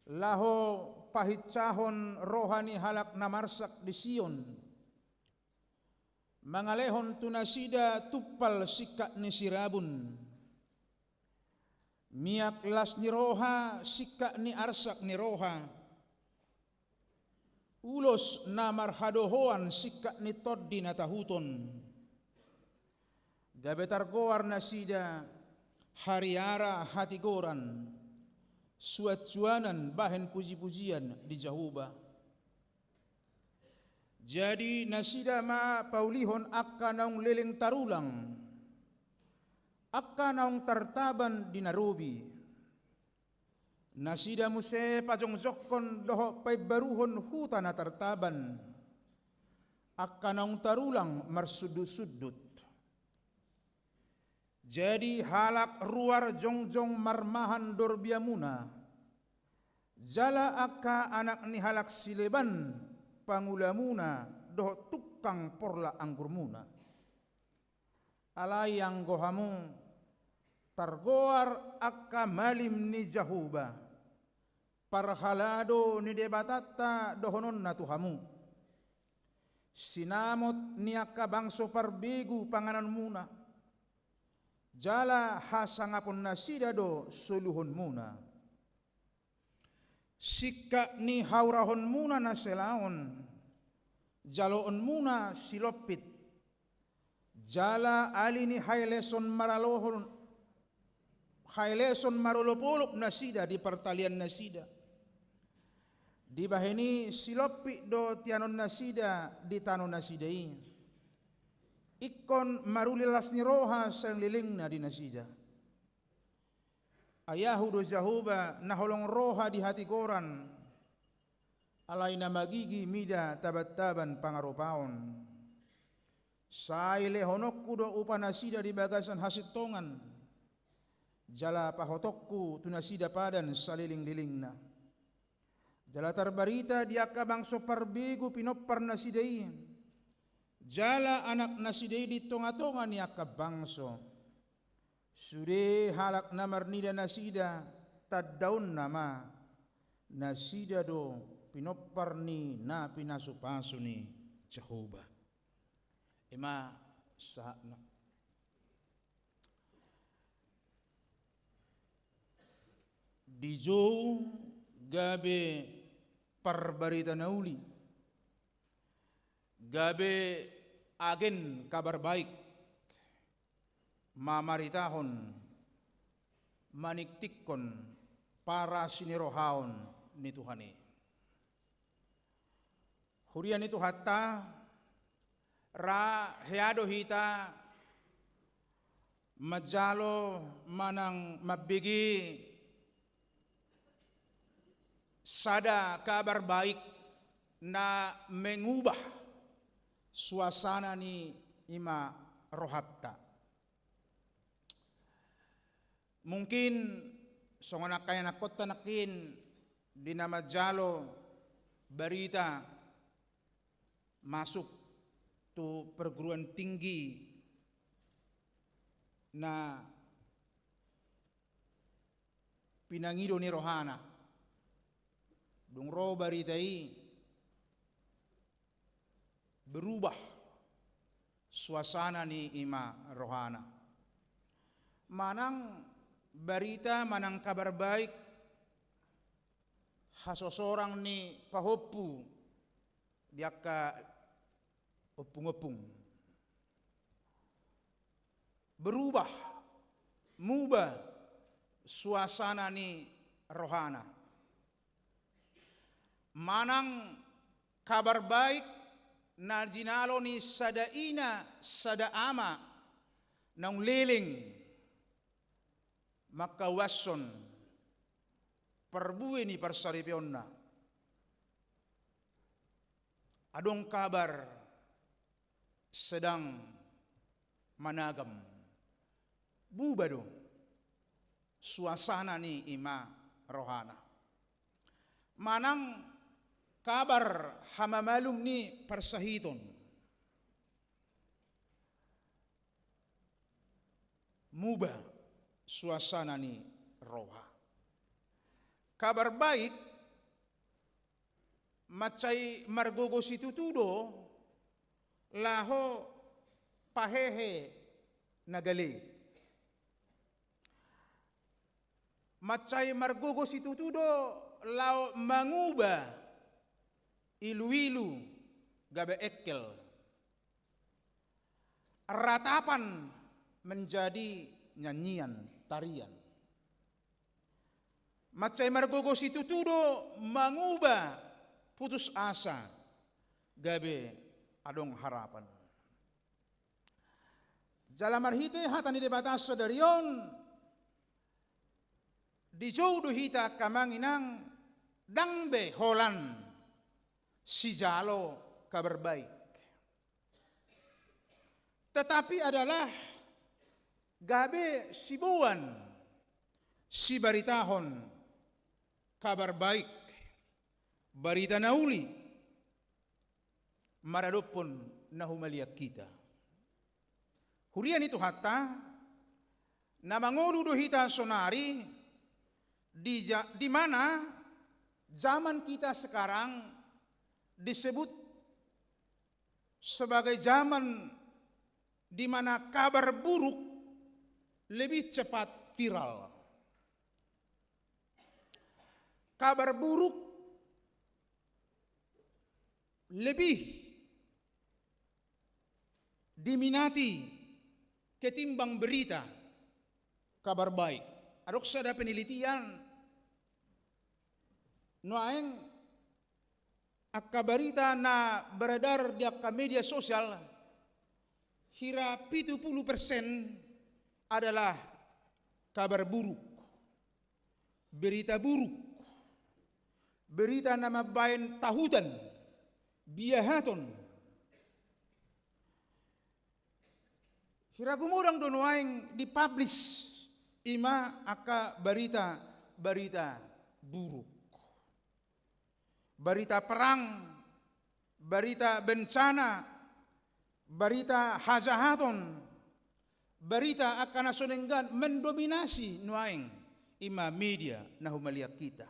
Laho pahinsahon roha ni halak na marsak di Sion, mangalehon tu nasida tumpal singkat ni sirabun. Miak las ni roha singkat ni arsak ni roha. Ulos na marhadohoan singkat ni tondi na tahuton. Gabe targoar nasida hariara hatigoran, suansuanan bahen pujipujian di Jahowa. Jadi nasida ma paulihon angka naung leleng tarulang, angka naung tartaban di na robi. Nasida muse pajongjongkon dohot paimbaruhon huta na tartaban, angka naung tarulang marsundutsundut. Jadi halak ruar jongjong marmahan dorbiamuna, jala angka anak ni halak sileban pangulamuna dohot tungkang porlak anggurmuna. Alai anggo hamu, targoar angka malim ni Jahowa, parhalado ni Debatanta dohononna tu hamu. Sinamot ni angka bangso parbegu panganonmuna, jala hasangapon nasida do soluhonmuna. Singkat ni haurahonmuna na selaon, jaloonmuna silompit, jala ali ni haeleson maralohon, haeleson marolopolop nasida di partalian nasida. Dibahen i silompit do tianon nasida di tano nasida i. Ingkon maruli las ni roha salelengna di nasida. Ai Ahu do Jahowa na holong roha di hatigoran, alai na magigi mida tabantaban pangarupaon. Sai lehononku do upa nasida di bagasan hasintongan, jala pahotonku tu nasida padan salelenglelengna. Jala tarbarita di angka bangso parbegu pinompar nasida i, jala anak nasida i di tongatonga ni angka bangso. Sude halak na marnida nasida, tandaonna ma, nasida do pinompar ni na pinasupasu ni Jahowa. I ma sahatna. Dijou gabe parbarita na uli, gabe agen kabar baik, mamaritahon, maningtingkon parasinirohaon ni Tuhan i. Huria ni Tuhanta, ra hea do hita manjalo manang mambege sada kabar baik na mengubah suasana ni i ma rohanta. Mungkin songon angka ianakhonta nangkin di na manjalo barita masuk tu perguruan tinggi na pinangido ni rohana. Dung ro barita i, berubah suasana ni ima rohana. Manang barita, manang kabar baik, hasosorang ni pahompu di angka ompung-ompung. Berubah, muba suasana ni rohana. Manang kabar baik na jinalo ni sada ina, sada ama, naung leleng mangkauashon parbue ni parsaripeonna. Adong kabar sedang managam. Buba do suasana ni ima rohana. Manang kabar hamamalum ni parsahiton. Muba suasana ni roha. Kabar baik mansai margogo situtu do laho pahehe na gale. Mansai margogo situtu do laho manguba iluilu gabe engkel, ratapan menjadi nyanyian, tarian. Mansai margogo situtu do manguba putus asa gabe adong harapan. Jala marhite hata ni Debata sadari on, dijou do hita angka amang inang, ndang be holan sijalo kabar baik, tetapi adalah gabe siboan sibaritahon kabar baik, barita na uli maradophon na humaliang hita. Huria ni Tuhanta, na mangolu do hita sonari, di ja-, di mana zaman kita sekarang disebut sebagai zaman di mana kabar buruk lebih cepat viral. Kabar buruk lebih diminati ketimbang berita kabar baik. Adong sada penelitian nuaeng, angka barita na beredar di angka media sosial, hira pitu pulu persen adalah kabar buruk, berita buruk, berita na mambahen tahutan, biahaton. Hira gumodang do nuaeng dipublish ima angka barita-barita buruk. Barita perang, barita bencana, barita hajahaton, barita angka na so denggan mendominasi nuaeng ima media na humaliang hita.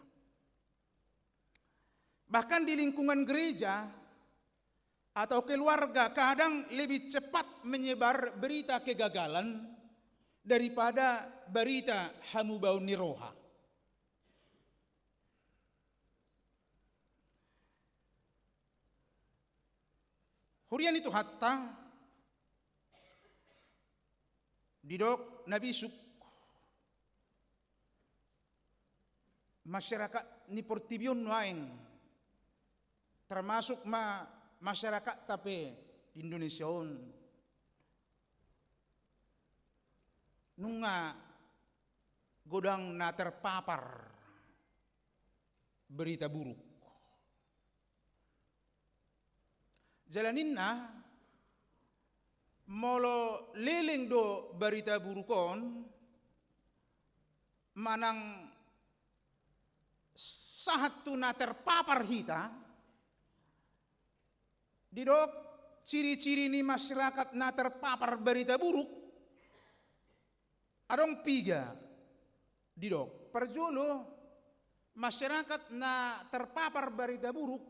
Bahkan di lingkungan gereja atau keluarga kadang lebih cepat menyebar berita kegagalan daripada barita hamubaon ni roha. Huria ni Tuhanta, didok na bisuk, masyarakat ni portibi on nuaeng, termasuk ma masyarakat ta pe di Indonesia on, nunga godang na terpapar berita buruk. Jala ninna, molo leleng do barita buruk on, manang sahat tu na terpapar hita, Didok ciri-ciri ni masyarakat na terpapar berita buruk, adong piga. Didok, parjolo, masyarakat na terpapar berita buruk,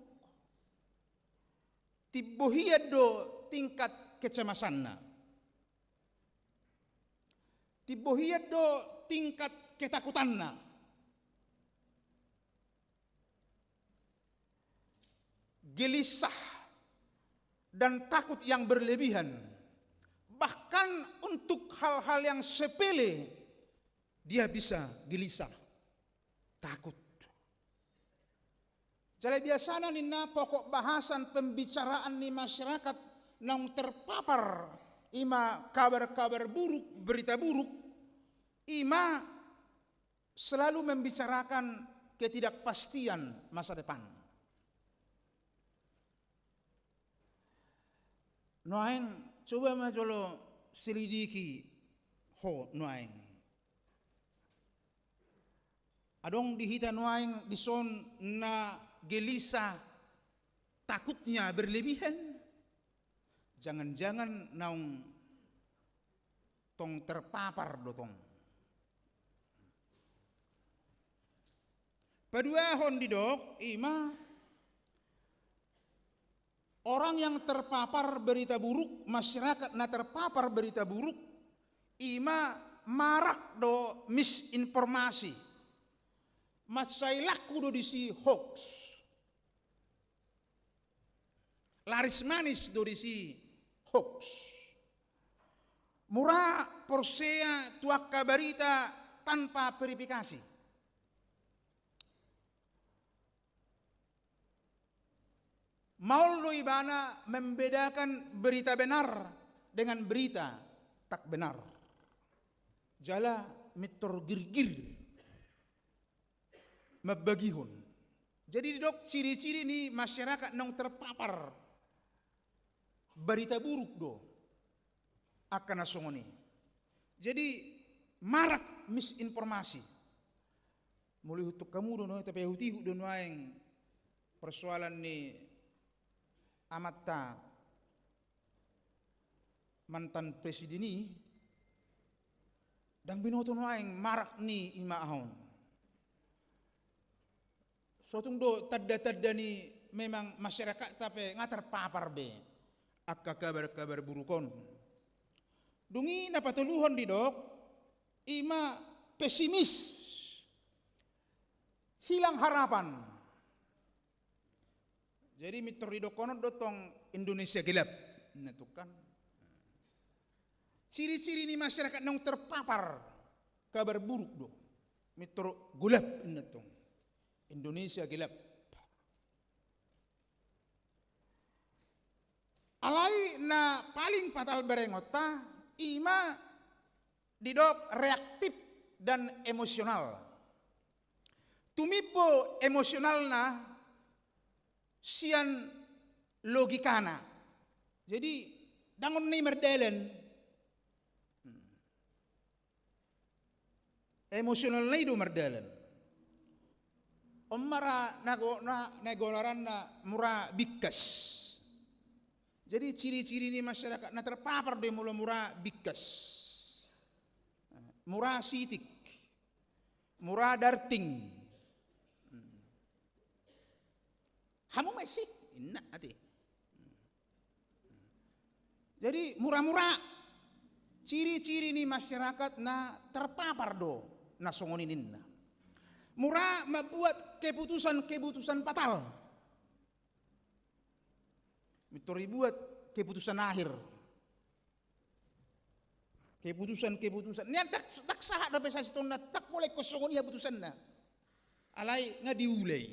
timbo hian do tingkat kecemasanna. Timbo hian do tingkat ketakutanna. Gelisah dan takut yang berlebihan. Bahkan untuk hal-hal yang sepele, dia bisa gelisah, takut. Jala biasana ninna pokok bahasan pembicaraan ni masyarakat naung terpapar ima kabar-kabar buruk, berita buruk, ima selalu membicarakan ketidakpastian masa depan. Nuaeng, coba ma jolo selidiki ho nuaeng. Adong di hita nuaeng dison na gelisah, takutnya berlebihan? Jangan-jangan naung tong terpapar do tong. Paduahon didok, ima orang yang terpapar berita buruk, masyarakat na terpapar berita buruk, ima marak do misinformasi. Mansai laku do disi hoax. Laris manis do disi hoax. Mura porsea tu angka barita tanpa verifikasi. Maol do ibana membedakan berita benar dengan berita tak benar. Jala mintor girgir mambagihon. Jadi didok ciri-ciri ni masyarakat naung terpapar barita buruk do angka na songon i. Jadi marak misinformasi. Molo ihut tu hamu do nuaeng, tapi ihut-ihut do nuaeng persoalan ni amanta mantan presiden i, ndang binoto nuaeng marak ni ima aha on. So tung do tanda-tanda ni memang masyarakat, tapi nga terpapar be angka kabar-kabar buruk on. Dung i na patoluhon didok, ima pesimis, hilang harapan. Jadi mintor didokkonon do tong Indonesia gelap, na tong kan. Ciri-ciri ni masyarakat naung terpapar kabar buruk do, mintor gelap, na tong Indonesia gelap. Alai na paling fatal berengonta, ima didok reaktif dan emosional. Tumimbo emosionalna sian logikana. Jadi, ndang on na i mardalan. Emosionalna i do mardalan. On ma ra na go-, na, na gonaranna mura bingkas. Jadi ciri-ciri ni masyarakat na terpapar do i molo mura bingkas. Mura sitik. Mura darting. Hamu ma i si, inna ate. Jadi mura-mura ciri-ciri ni masyarakat na terpapar do na songon i ninna. Mura mambuat keputusan-keputusan fatal. Mintor dibuat keputusan akhir. Keputusan-keputusan. Nian ndang, ndang sahat dope sasintongna, ndang pola ingkon songon i haputusanna. Alai nga diula i.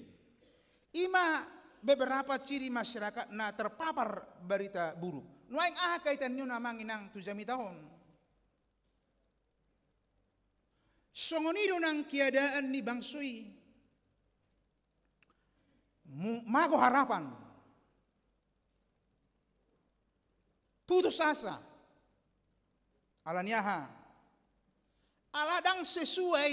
Ima beberapa ciri masyarakat na terpapar barita buruk. Nuaeng aha kaitan ni on amang inang tu jamita on? Songon i do nang keadaan ni bangso i. Mu-, mago harapan. Putus asa. Ala ni aha? Ala ndang sesuai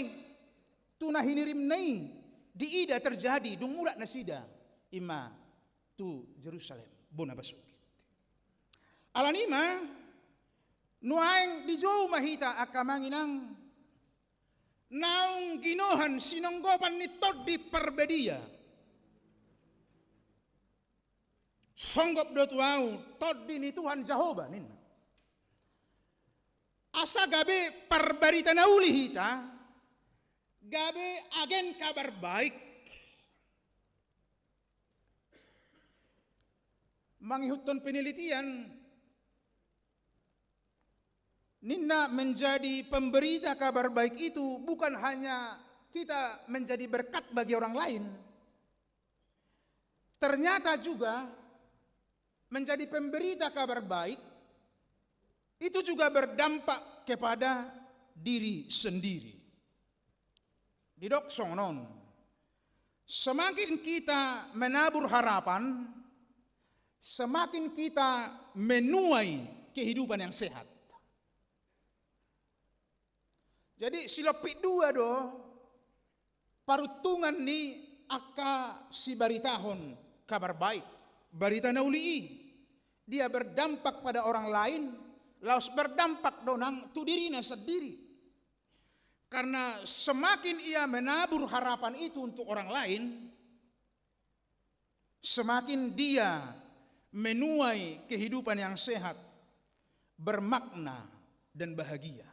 tu na hinirimna i diida terjadi dung mulak nasida ima tu Jerusalem, bona basuki. Alani i ma, nuaeng dijou ma hita angka amang inang, naung ginohan sinonggopan ni Tondi Parbadia. Songgop do tu ahu Tondi ni Tuhan Jahowa, ninna. Asa gabe parbarita na uli hita, gabe agen kabar baik. Mangihuthon penelitian, ninna, menjadi pemberita kabar baik itu bukan hanya kita menjadi berkat bagi orang lain, ternyata juga menjadi pemberita kabar baik itu juga berdampak kepada diri sendiri. Didok songon on, semakin kita menabur harapan, semakin kita menuai kehidupan yang sehat. Jadi, silompit dua do paruntungan ni angka sibaritahon kabar baik, barita na uli i. Dia berdampak pada orang lain, laos berdampak do nang tu dirina sendiri. Karena semakin ia menabur harapan itu untuk orang lain, semakin dia menuai kehidupan yang sehat, bermakna, dan bahagia.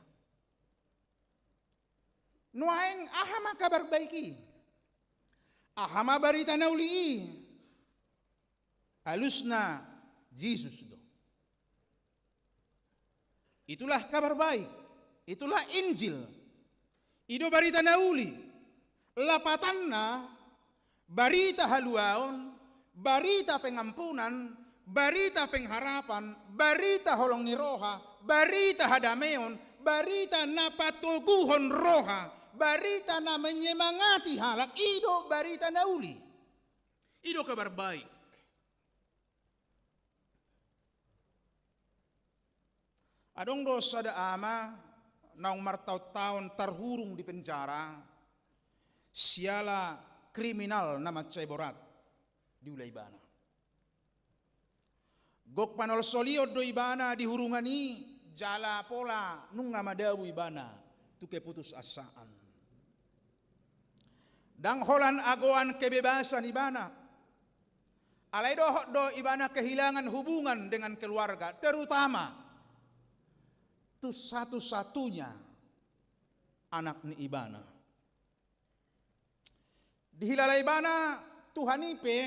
Nuaeng, aha ma kabar baik i? Aha ma barita na uli i? Alusna, Jesus do. Itulah kabar baik. Itulah Injil. I do barita na uli. Lapatanna, barita haluaon, barita pengampunan, barita pengharapan, barita holong ni roha, barita hadameon, barita na patoguhon roha, barita na menyemangati halak, i do barita na uli. I do kabar baik. Adong do sada ama naung martaon-taon tarhurung di penjara siala kriminal na mansai borat diula ibana. Gok panolsolion do ibana di hurungan i, jala pola nunga madabu ibana tu keputusasaan. Ndang holan agoan kebebasan ibana. Alai dohot do ibana kehilangan hubungan dengan keluarga, terutama tu satu-satunya anak ni ibana. Dihilala ibana, Tuhan i pe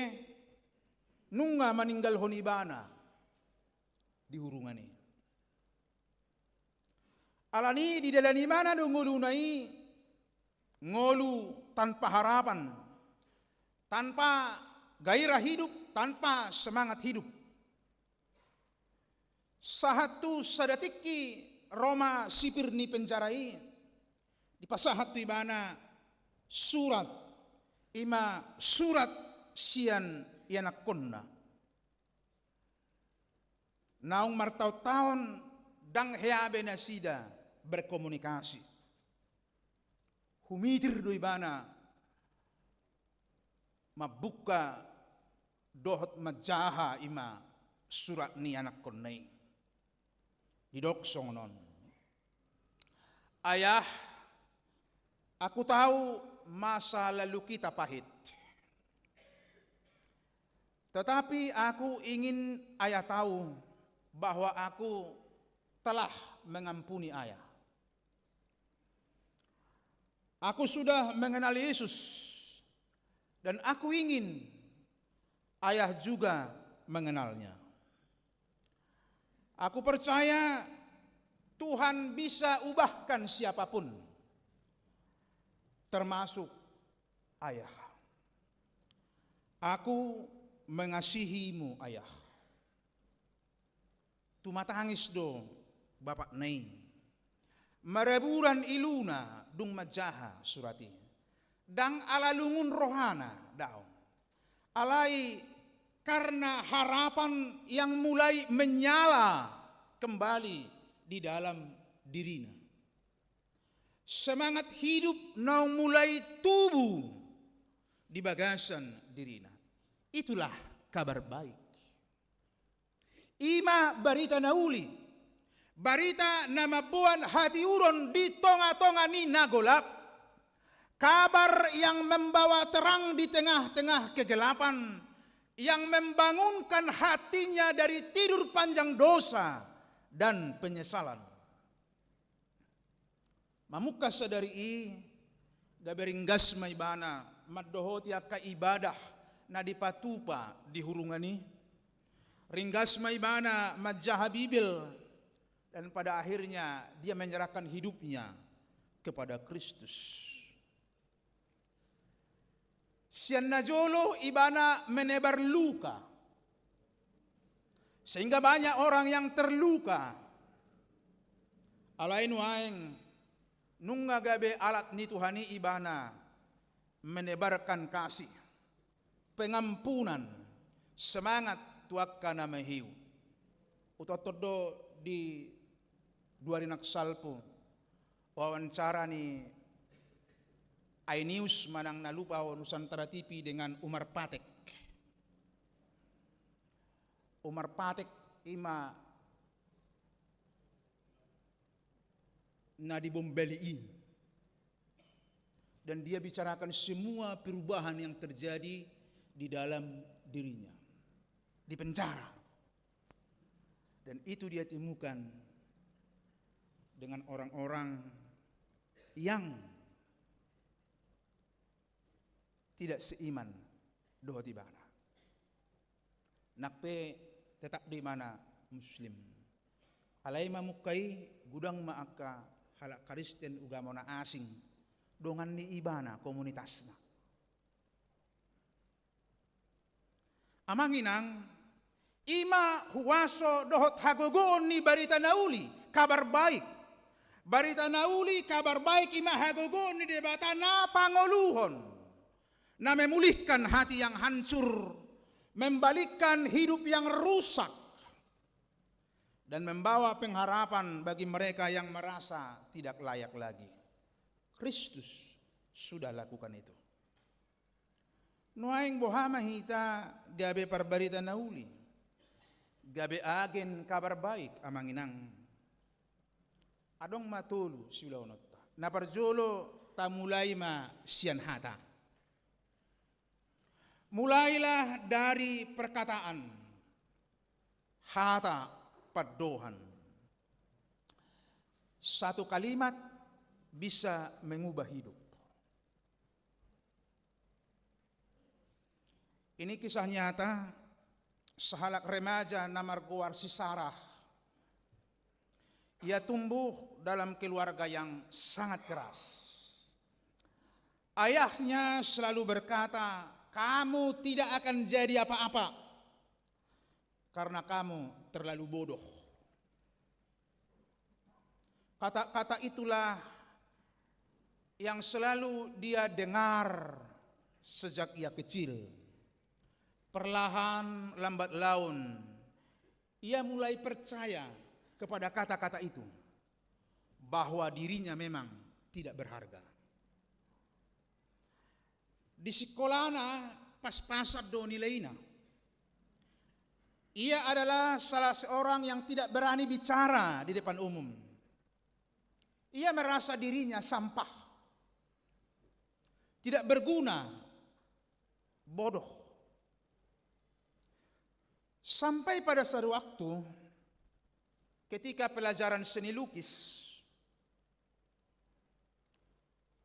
nunga maninggalhon ibana di hurungan i. Alani i didalani ibana do ngoluna i ngolu tanpa harapan, tanpa gairah hidup, tanpa semangat hidup. Sahat tu sada tingki ro ma sipir ni penjara i, dipasahat tu ibana surat, i ma surat sian ianakkonna. Naung martaon-taon ndang hea be nasida berkomunikasi. Humitir do ibana mambuka dohot manjaha i ma surat ni anakkonna i. Didok songon on. Ayah, aku tahu masa lalu kita pahit. Tetapi aku ingin ayah tahu bahwa aku telah mengampuni ayah. Aku sudah mengenal Yesus dan aku ingin ayah juga mengenalnya. Aku percaya Tuhan bisa ubahkan siapapun, termasuk ayah. Aku mengasihimu, ayah. Tumatangis do bapakna i. Maraburan iluna dung manjaha surat i. Ndang ala lungun rohana daong. Alai karena harapan yang mulai menyala kembali di dalam dirina. Semangat hidup naung mulai tubu di bagasan dirina. Itulah kabar baik. I ma barita na uli, barita na mamboan hatiuron di tonga-tonga ni na golap, kabar yang membawa terang di tengah-tengah kegelapan, yang membangunkan hatinya dari tidur panjang dosa dan penyesalan. Mamungka sadari i, gabe ringgas ma ibana mandohoti angka ibadah na dipatupa di hurungan i. Ringgas ma ibana manjaha Bibel, dan pada akhirnya dia menyerahkan hidupnya kepada Kristus. Sian na jolo ibana menebar luka, sehingga banyak orang yang terluka. Alai nuaeng nunga gabe alat ni Tuhan i ibana menebarkan kasih, pengampunan, semangat tu angka na mahiu. Hutonton do di dua ari nangkin salpu wawancara ni Ainius manang na lupa au, Nusantara T V, dengan Umar Patek. Umar Patek i ma na di Bom Bali i. Dan dia bicarakan semua perubahan yang terjadi di dalam dirinya. Di penjara. Dan itu dia temukan dengan orang-orang yang tidak seiman dohot ibana. Nang pe tetap do ibana Muslim. Alai mamungka i godang ma angka halak Kristen, ugamo na asing, dongan ni ibana, komunitasna. Amang inang, i ma huaso dohot hagogoon ni barita na uli, kabar baik. Barita na uli, kabar baik, i ma hagogoon ni Debata na pangoluhon, na memulihkan hati yang hancur, membalikkan hidup yang rusak, dan membawa pengharapan bagi mereka yang merasa tidak layak lagi. Kristus sudah lakukan itu. Nuaeng boha ma hita gabe parbarita na uli, gabe agen kabar baik, amang inang? Adong ma tolu siulaononta. Na parjolo, tamulai ma sian hata. Mulailah dari perkataan, hata, pandohan. Satu kalimat bisa mengubah hidup. Ini kisah nyata sahalak remaja na margoar si Sarah. Ia tumbuh dalam keluarga yang sangat keras. Ayahnya selalu berkata, "Kamu tidak akan jadi apa-apa karena kamu terlalu bodoh." Kata-kata itulah yang selalu dia dengar sejak ia kecil. Perlahan, lambat laun, ia mulai percaya kepada kata-kata itu, bahwa dirinya memang tidak berharga. Di sikolana pas-pasan do nilaina. Ia adalah salah seorang yang tidak berani bicara di depan umum. Ia merasa dirinya sampah, tidak berguna, bodoh. Sampai pada satu waktu, ketika pelajaran seni lukis,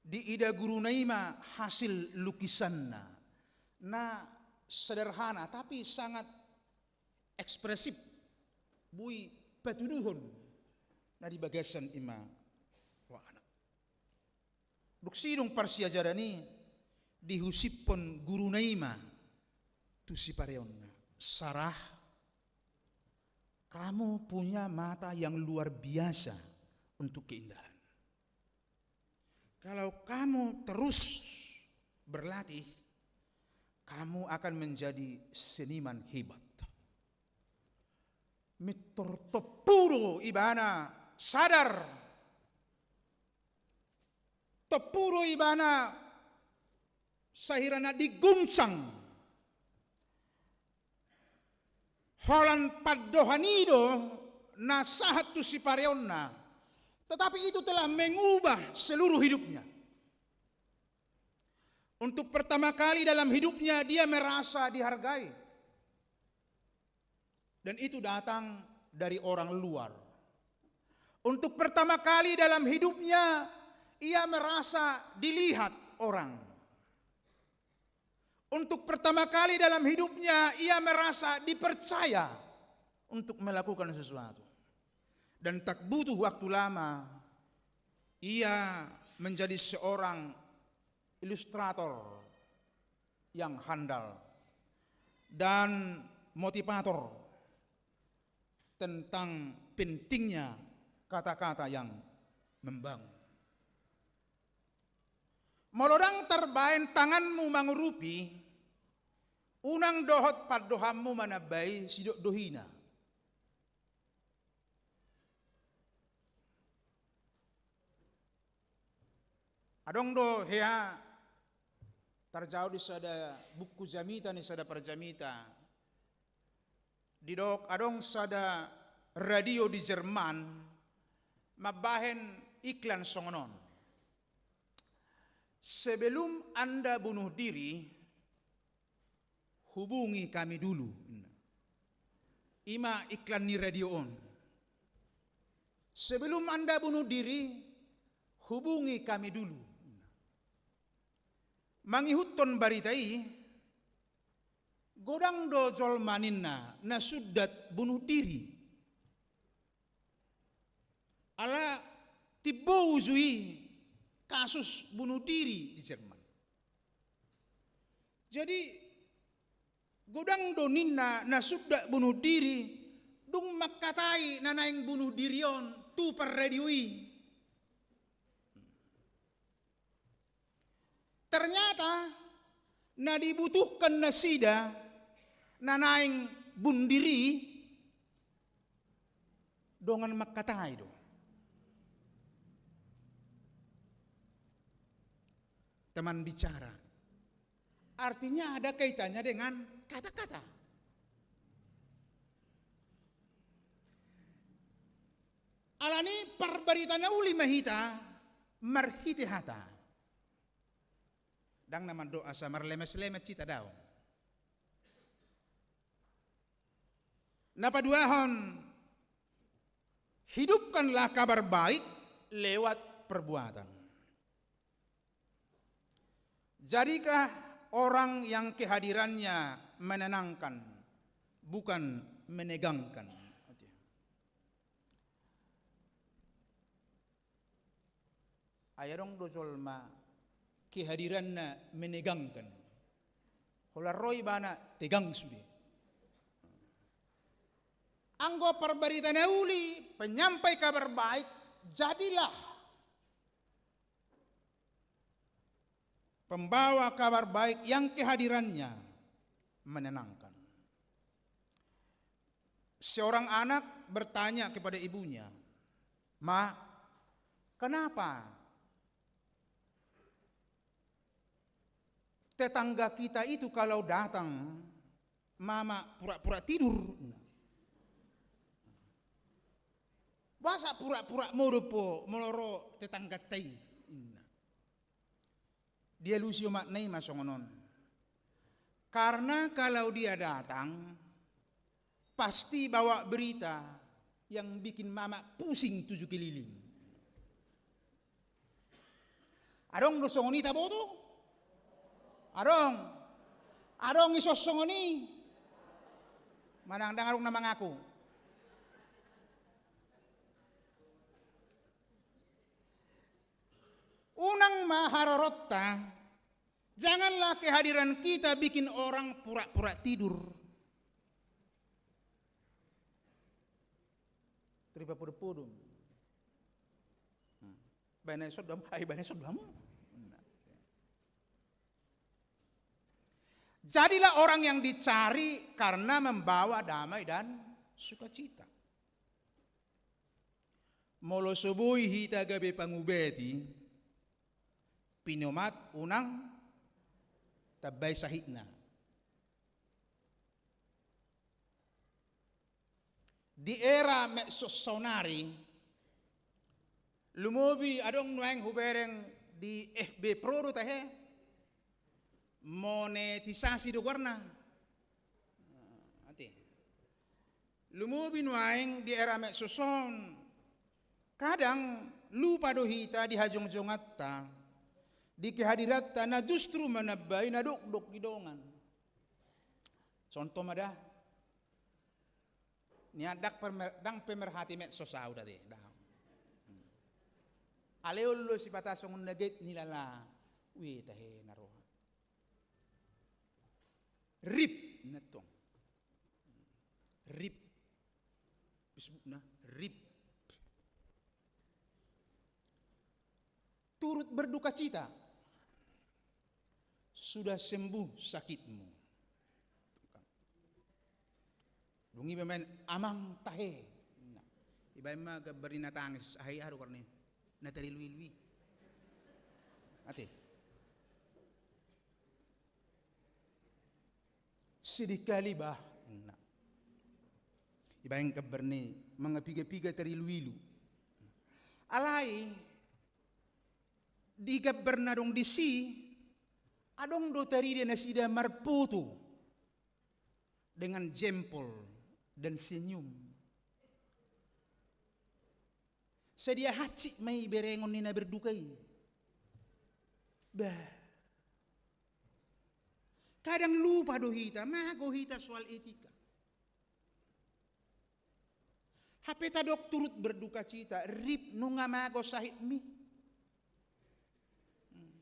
diida guruna i ma hasil lukisanna. Na sederhana, tapi sangat ekspresif. Boi patuduhon na di bagasan i ma rohana. Dung sidung parsiajaran i, dihusipkon guruna i ma tu sipareonna, "Sarah, kamu punya mata yang luar biasa untuk keindahan. Kalau kamu terus berlatih, kamu akan menjadi seniman hebat." Mintor tompu do ibana sadar. Tompu do ibana sahirana diguncang. Holan pandohan i do na sahat tu sipareonna, tetapi itu telah mengubah seluruh hidupnya. Untuk pertama kali dalam hidupnya, dia merasa dihargai. Dan itu datang dari orang luar. Untuk pertama kali dalam hidupnya, ia merasa dilihat orang. Untuk pertama kali dalam hidupnya, ia merasa dipercaya untuk melakukan sesuatu. Dan tak butuh waktu lama, ia menjadi seorang ilustrator yang handal dan motivator tentang pentingnya kata-kata yang membangun. Molo ndang tarbaen tanganmu mangurupi, unang dohot pandohanmu manambai sidok dohina. Adong do hea tarjalo di sada buku jamita ni sada parjamita. Didok adong sada radio di Jerman mambahen iklan songon on. Sebelum Anda bunuh diri, hubungi kami dulu. Ima iklan ni radio on. Sebelum Anda bunuh diri, hubungi kami dulu. Mangihuthon barita i, godang do jolma ninna na sundat bunuh diri. Ala timbo uju i kasus bunuh diri di Jerman. Jadi godang do ninna na sundat bunuh diri, dung mangkatai na naeng bunuh diri on tu parradio i. Ternyata na dibutuhkan nasida na naeng bunuh diri dongan mangkatai do. Teman bicara. Artinya ada kaitannya dengan kata-kata. Alani parbarita na uli ma hita marhite hata. Ndang na mandok asa marlemes-lemes hita, daong. Na paduahon, hidupkanlah kabar baik lewat perbuatan. Jadilah orang yang kehadirannya menenangkan, bukan menegangkan. Ai adong do jolma kehadiranna menegangkan. Holan ro ibana tegang sude. Anggo parbarita na uli, penyampai kabar baik, jadilah pembawa kabar baik yang kehadirannya menenangkan. Seorang anak bertanya kepada ibunya, "Ma, kenapa tetangga kita itu kalau datang, Mama pura-pura tidur?" Boasa pura-pura modom ho molo ro tetangganta i, ninna. Dialusi omakna i ma songon on. Karena kalau dia datang, pasti bawa berita yang bikin Mama pusing tujuh keliling. Adong do songon i, taboto? Adong. Adong ison songon i. Manang ndang adong na mangaku. Unang ma haroronta, janganlah kehadiran kita bikin orang pura-pura tidur. Taripa podompodom. Hmm. Baen aja sondamu, ai baen aja sondamu. Nah. Jadilah orang yang dicari karena membawa damai dan sukacita. Molo so boi hita gabe pangubati, pinomat unang tambai sahitna. Di era medsos saonari, lumobi adong nuaeng hubereng di F B Pro do tahe, monetisasi do goarna. Ate. Lumobi nuaeng di era medsos on, kadang lupa do hita di hajongjonganta, di kehadiranta na justru manambai na dokdok di dongan. Contoh ma da. Nian ndang permer-, ndang pemerhati medsos ahu da te, ndang. Alai olo sipata songon na get nilala. Ue tahe na roha. Rip na tong. Rip. Facebookna, rip. Turut berduka cita. Sudah sembuh sakitmu. Dung i baen amang tahe. Nah, ibaen ma gambar ni na tangis, aha i, aha do goarna i, na tariluilu i. Ate. Sedih kali bah. Nah. Ibaen gambar ni mangapiga-piga tariluilu. Alai di gambar na adong disi, adong do tarida nasida marpoto dengan jempol dan senyum. Sadia hansit ma i berengon ni na berduka i. Bah. Kadang lupa do hita, mago hita soal etika. Hape tadok turut berduka cita, rip nunga mago sahitmi. Hmm.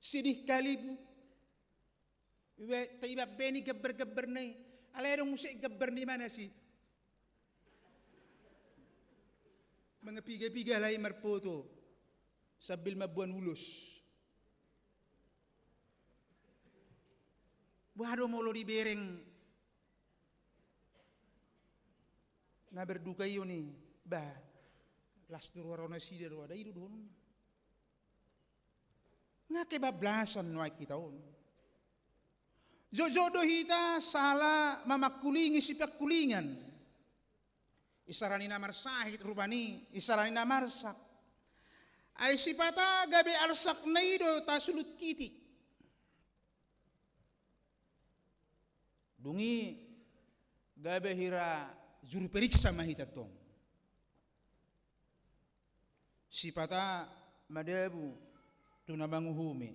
Sedih kali bu. Iba, taiba be ni gambar-gambarna i. Alai adong muse gambar ni mana si. Mangapiga-piga alai marpoto. Sambil mamboan ulos. Boha do molo dibereng na berduka i on i, bah, las do roha nasida do, ada i do dohonon. Nga kebablasan nuaeng hita on. Jotjot do hita sala mamangkulingi sipangkulingan. Isarani na marsahit rupani, isarani na marsak. Ai sipata gabe arsakna i do tasulunghiti. Dung i gabe hira juru periksa ma hita tong. Sipata madabu tu na manguhumi.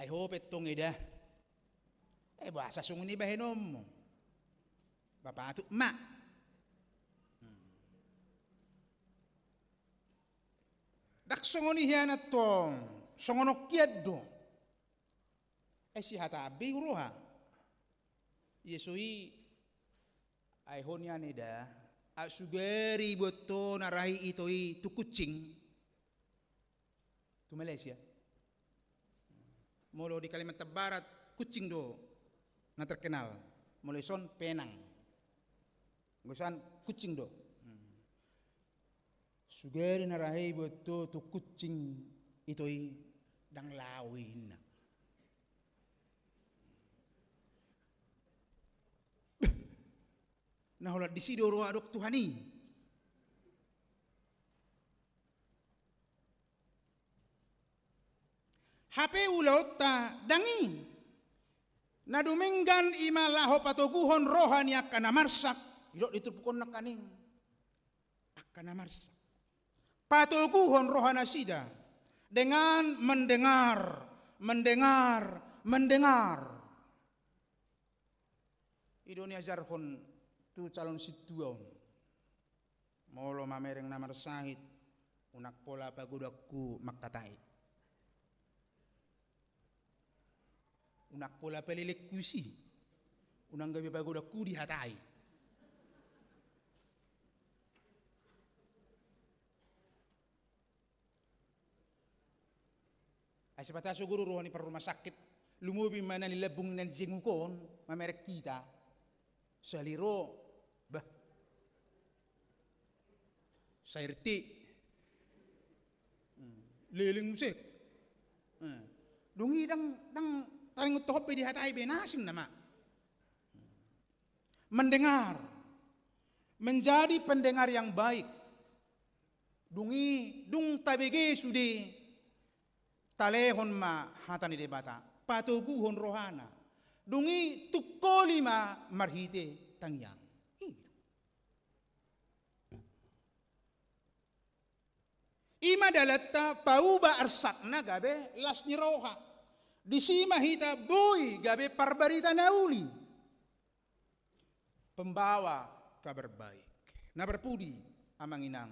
Ai ho pe tong eda. Eh, boasa songon i bahenonmu? Ba patut ma. Hmm. Ndang songon i hian tong, songon on hian do. Ai sihata be huroha. Ia so i, ai ho nian eda, a sugari buat ho na rahi ito i tu Kucing. Tu Malaysia. Molo di Kalimantan Barat, Kucing do na terkenal. Molo ison Penang. Gosan Kucing do. Hmm. Sugari na rahi buat ho tu Kucing ito i ndang lao i inna. Na holan disi do roha adong Tuhan i. Hape ulaonta ndang i. Na dumenggan i ma laho patoguhon roha ni angka na marsak. Idok di turpuk on nangkaning. Angka na marsak. Patoguhon roha nasida dengan mendengar, mendengar, mendengar. I do niajarhon tu calon sintua on. Molo mamereng na marsahit, unang pola pagodanghu mangkatai. Unang pola palelenghu disi. Unang gabe pagodanghu dihatai. Ai sipata so guru roha ni parrumah sakit, lumobi ma na ni lambung na ni jenguk on, mamereng hita. Sahali ro, bah. Sairti. Hmm. Leleng muse. Hmm. Dung i ndang, ndang taringot toho pe dihatai be na asing nama. Mendengar. Menjadi pendengar yang baik. Dung i, dung tabege sude, talehon ma hata ni Debata, patoguhon rohana. Dung i tungkoli ma marhite tangiang. I ma dalanta pauba arsakna gabe las ni roha. Disi ma hita boi gabe parbarita na uli. Pembawa kabar baik. Na parpudi, amang inang.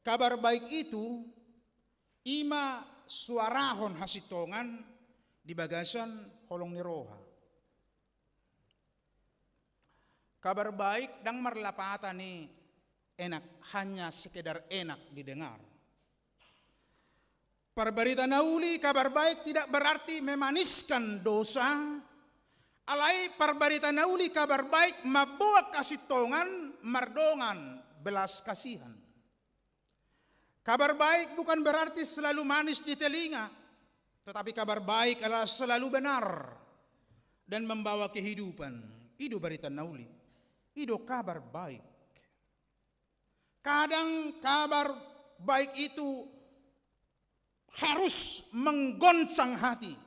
Kabar baik itu i ma suarahon hasintongan di bagasan holong ni roha. Kabar baik ndang marlapatan i enak, hanya sekedar enak didengar. Parbarita na uli, kabar baik tidak berarti memaniskan dosa. Alai parbarita na uli, kabar baik mamboan hasintongan mardongan belas kasihan. Kabar baik bukan berarti selalu manis di telinga, tetapi kabar baik adalah selalu benar dan membawa kehidupan. I do barita na uli, i do kabar baik. Kadang kabar baik itu harus menggoncang hati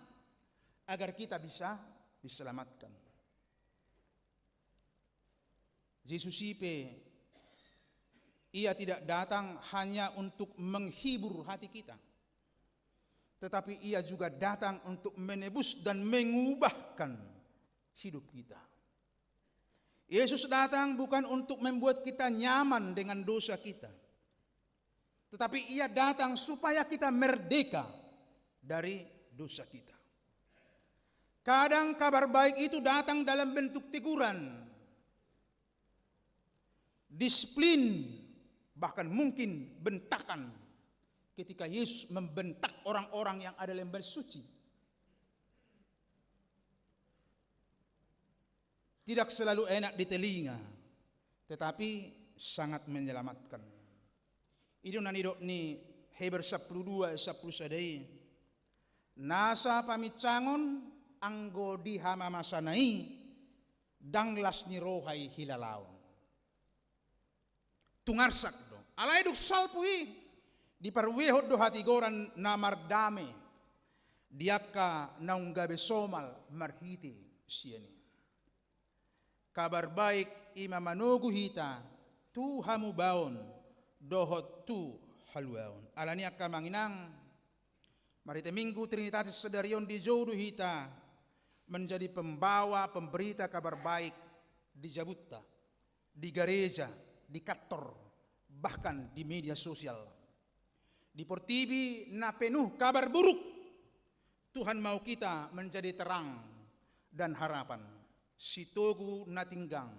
agar kita bisa diselamatkan. Jesus i pe, ia tidak datang hanya untuk menghibur hati kita, tetapi ia juga datang untuk menebus dan mengubahkan hidup kita. Yesus datang bukan untuk membuat kita nyaman dengan dosa kita, tetapi ia datang supaya kita merdeka dari dosa kita. Kadang kabar baik itu datang dalam bentuk teguran, disiplin, bahkan mungkin bentakan, ketika Yesus membentak orang-orang yang ada dalam bersuci. Tidak selalu enak di telinga, tetapi sangat menyelamatkan. I do na nidok ni Heber sampulu dua, sampulu sada i, nasa paminsangon anggo di hamamasana i, ndang las ni roha i hilalaon. Tung arsak do. Alai dung salpu i, diparuehon do hatigoran na mardame di angka naung gabe somal marhite sian i. Kabar baik i ma manogu hita tu hamubaon dohot tu haluaon. Alani i angka amang inang, marhite Minggu Trinitatis sadari on dijou do hita menjadi pembawa, pemberita kabar baik di jabunta, di gareja, di kantor, bahkan di media sosial. Di portibi na penuh kabar buruk, Tuhan mau kita menjadi terang dan harapan, sitogu na tinggang,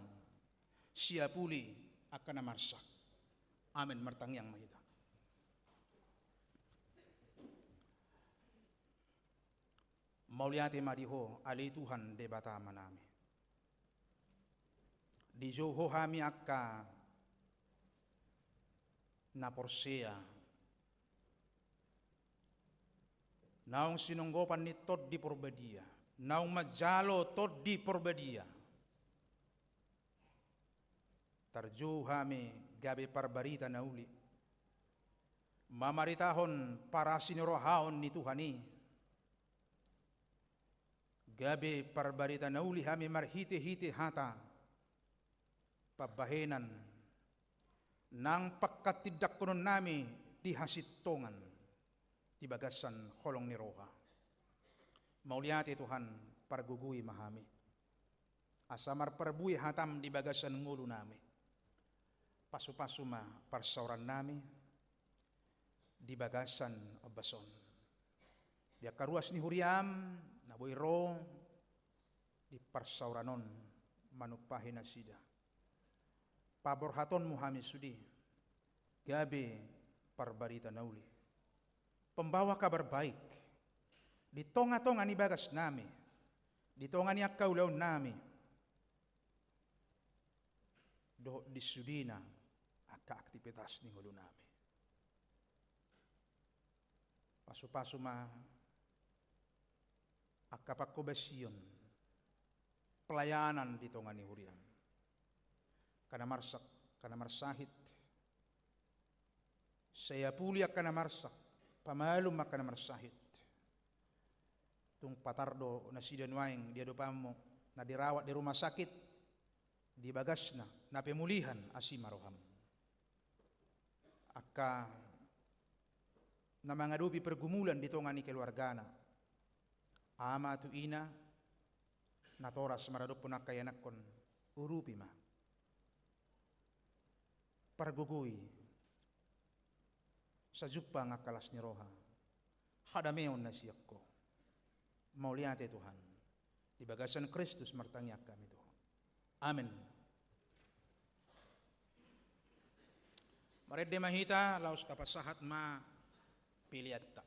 siapuli angka na marsak. Amen. Martangiang ma hita. Mauliate ma di Ho, ale Tuhan Debata Amanami. Dijou Ho hami angka na porsea, naung sinonggopan ni Tondi Porbadia, naung manjalo Tondi Porbadia. Tarjou hami gabe parbarita na uli, mamaritahon parasinirohaon ni Tuhan i. Gabe parbarita na uli hami marhitehite hata pambahenan nang pangkatindangkononnami di hasintongan di bagasan holong ni roha. Mauliate Tuhan, pargogoi ma hami asa marparbue hatam di bagasan ngolunami. Pasupasu ma parsaorannami di bagasan ombas on. Di angka ruas ni huriam na boi ro di parsaoran on manumpahi nasida, paborhatonmu hami sude gabe parbarita na uli, pembawa kabar baik di tongatonga ni bagasnami, di tonga ni angka ulaonnami, dohot di sudena angka aktivitas ni ngolunami. Pasupasu ma angka panghobasion, pelayanan di tonga ni huriam. Angka na marsak angka na marsahit. Sai apuli angka na marsak, pamalum angka na marsahit. Tung patar do nasida nuaeng di adopanmu, na dirawat di rumah sakit, di bagasna na pemulihan, asi ma roham. Angka na mangadopi pergumulan di tonga ni keluargana, ama tu ina, natoras maradophon angka ianakhon, urupi ma. Pargogoi. Sai jumpang angka las ni roha. Hadameon na sian Ho. Mauliate Tuhan. Di bagasan Kristus martangiang hami tu Ho. Amen. Marende ma hita, laos tapasahat ma peleanta.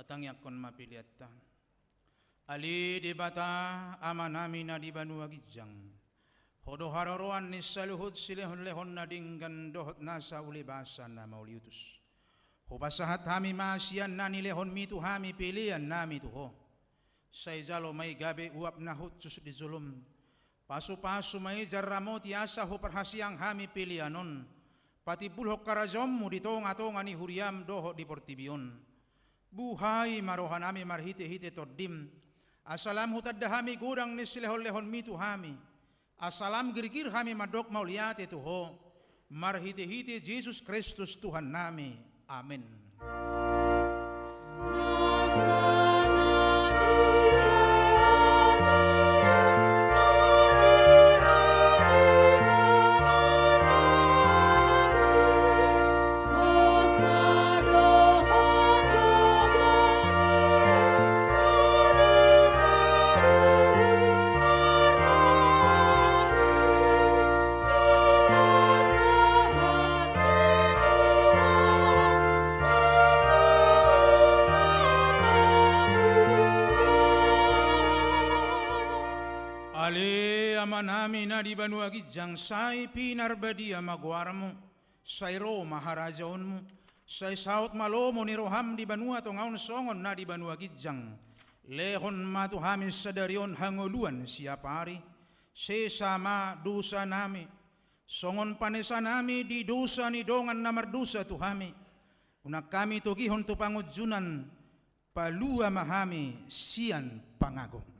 Tangiangkon ma peleanta. Ale Debata, Amanami na di banua ginjang, Ho do haroroan ni saluhut silehonlehon na denggan dohot nasa ulebasa na mauliutus. Hupasahat hami ma sian na nilehonmi tu hami peleannami tu Ho. Sai jalo ma i gabe uap na hushus di jolom. Pasupasu ma i jala ramoti asa huparhaseang hami pelean on patimbulhon harajaonmu di tongatonga ni huriam dohot di portibi on. Buhai ma rohanami marhitehite Tondim, asa lam hutanda hami godang ni silehonlehonmi tu hami, asa lam girgir hami mandok mauliate tu Ho, marhitehite Jesus Kristus Tuhannami. Amen. Ale Amanami na di banua ginjang, sai pinarbadia ma goarmu, sai ro ma harajaonmu, sai saut ma lomo ni roham di banua tonga on songon na di banua ginjang. Lehon ma tu hami sadari on hangoluan siapari, sesa ma dosanami, songon panesanami di dosa ni dongan na mardosa tu hami. Unang hami togihon tu pangunjunan, palua ma hami sian pangago.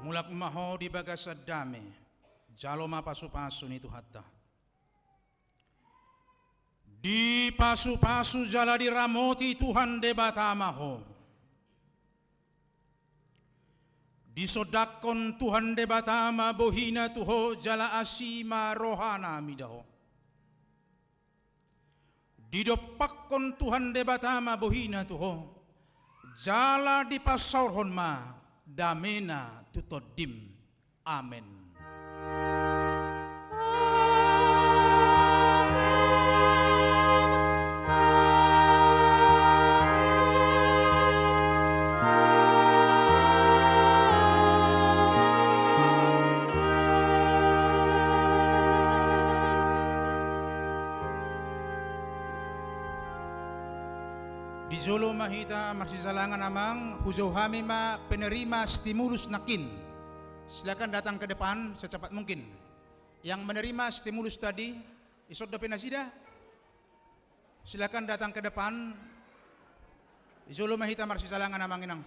Mulak ma ho di bagasan dame, jalo ma pasupasu ni Tuhanta. Dipasupasu jala diramoti Tuhan Debata ma ho. Disondangkon Tuhan Debata ma bohina tu ho jala asi ma rohana mida ho. Didompakkon Tuhan Debata ma bohina tu ho, jala dipasaorhon ma damena tu tondim. Amen. Di jolo ma hita marsijalangan, Amang, hujou hami ma penerima stimulus nangkin. Silakan datang ke depan secepat mungkin. Yang menerima stimulus tadi, ison dope nasida? Silakan datang ke depan. Di jolo ma hita marsijalangan, Amang Inang.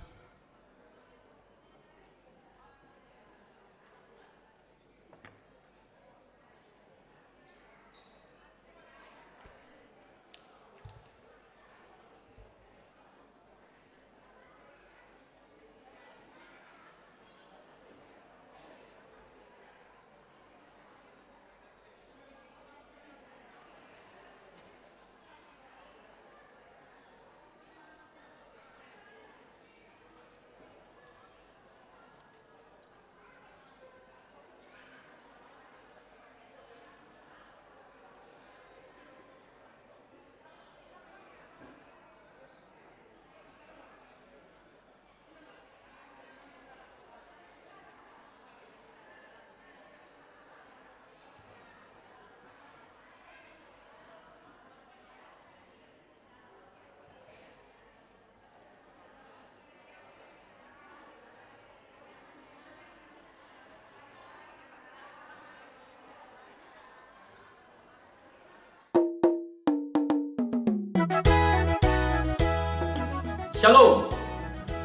Shalom.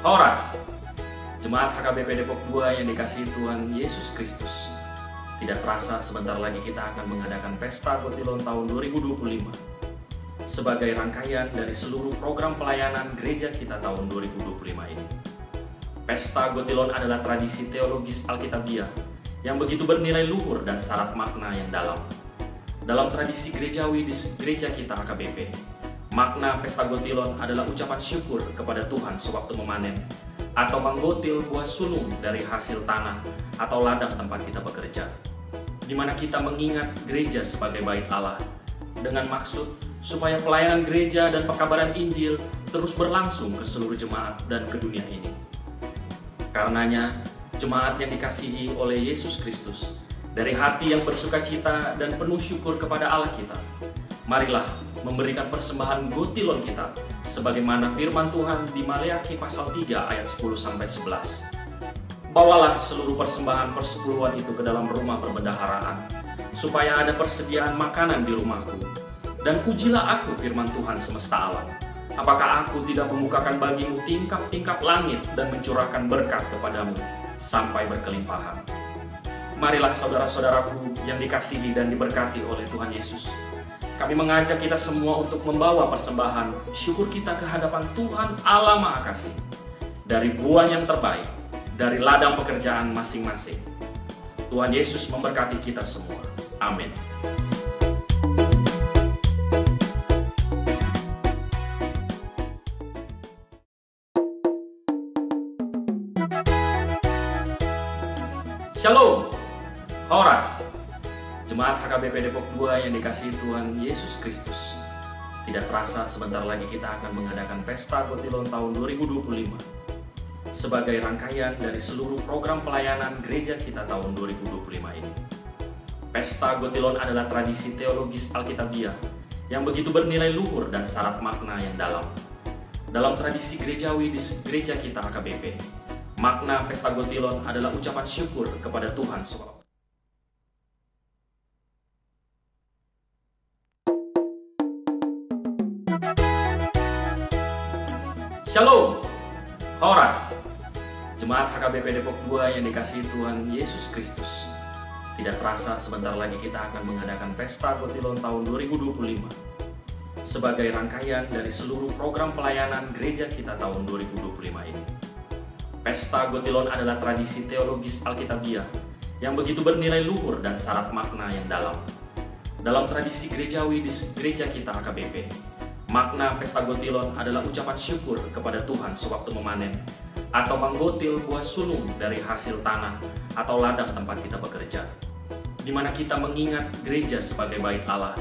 Horas. Jemaat H K B P Depok dua yang dikasihi Tuhan Yesus Kristus, tidak terasa sebentar lagi kita akan mengadakan Pesta Gotilon tahun dua ribu dua puluh lima sebagai rangkaian dari seluruh program pelayanan gereja kita tahun dua ribu dua puluh lima ini. Pesta Gotilon adalah tradisi teologis Alkitabiah yang begitu bernilai luhur dan syarat makna yang dalam. Dalam tradisi gerejawi di s-, gereja kita H K B P, makna Pesta Gotilon adalah ucapan syukur kepada Tuhan sewaktu memanen atau manggotil buah sunung dari hasil tanah atau ladang tempat kita bekerja, di mana kita mengingat gereja sebagai bait Allah, dengan maksud supaya pelayanan gereja dan pekabaran Injil terus berlangsung ke seluruh jemaat dan ke dunia ini. Karenanya, jemaat yang dikasihi oleh Yesus Kristus, dari hati yang bersukacita dan penuh syukur kepada Allah kita, marilah memberikan persembahan gotilon kita, sebagaimana firman Tuhan di Maleakhi pasal tiga ayat sepuluh sampai sebelas. Bawalah seluruh persembahan persepuluhan itu ke dalam rumah perbendaharaan, supaya ada persediaan makanan di rumahku. Dan ujilah aku, firman Tuhan semesta alam, apakah aku tidak membukakan bagimu tingkap-tingkap langit dan mencurahkan berkat kepadamu sampai berkelimpahan? Marilah, saudara-saudaraku yang dikasihi dan diberkati oleh Tuhan Yesus, kami mengajak kita semua untuk membawa persembahan syukur kita ke hadapan Tuhan Allah Maha Kasih, dari buah yang terbaik, dari ladang pekerjaan masing-masing. Tuhan Yesus memberkati kita semua. Amin. Shalom. Horas. Jemaat H K B P Depok dua yang dikasihi Tuhan Yesus Kristus, tidak terasa sebentar lagi kita akan mengadakan Pesta Gotilon tahun dua ribu dua puluh lima sebagai rangkaian dari seluruh program pelayanan gereja kita tahun dua ribu dua puluh lima ini. Pesta Gotilon adalah tradisi teologis Alkitabiah yang begitu bernilai luhur dan syarat makna yang dalam. Dalam tradisi gerejawi di s-, gereja kita H K B P, makna Pesta Gotilon adalah ucapan syukur kepada Tuhan sebab Shalom. Horas. Jemaat H K B P Depok dua yang dikasihi Tuhan Yesus Kristus, tidak terasa sebentar lagi kita akan mengadakan Pesta Gotilon tahun dua ribu dua puluh lima sebagai rangkaian dari seluruh program pelayanan gereja kita tahun dua ribu dua puluh lima ini. Pesta Gotilon adalah tradisi teologis Alkitabiah yang begitu bernilai luhur dan syarat makna yang dalam. Dalam tradisi gerejawi di s-, gereja kita H K B P, makna Pesta Gotilon adalah ucapan syukur kepada Tuhan sewaktu memanen atau manggotil buah sunung dari hasil tanah atau ladang tempat kita bekerja, di mana kita mengingat gereja sebagai bait Allah,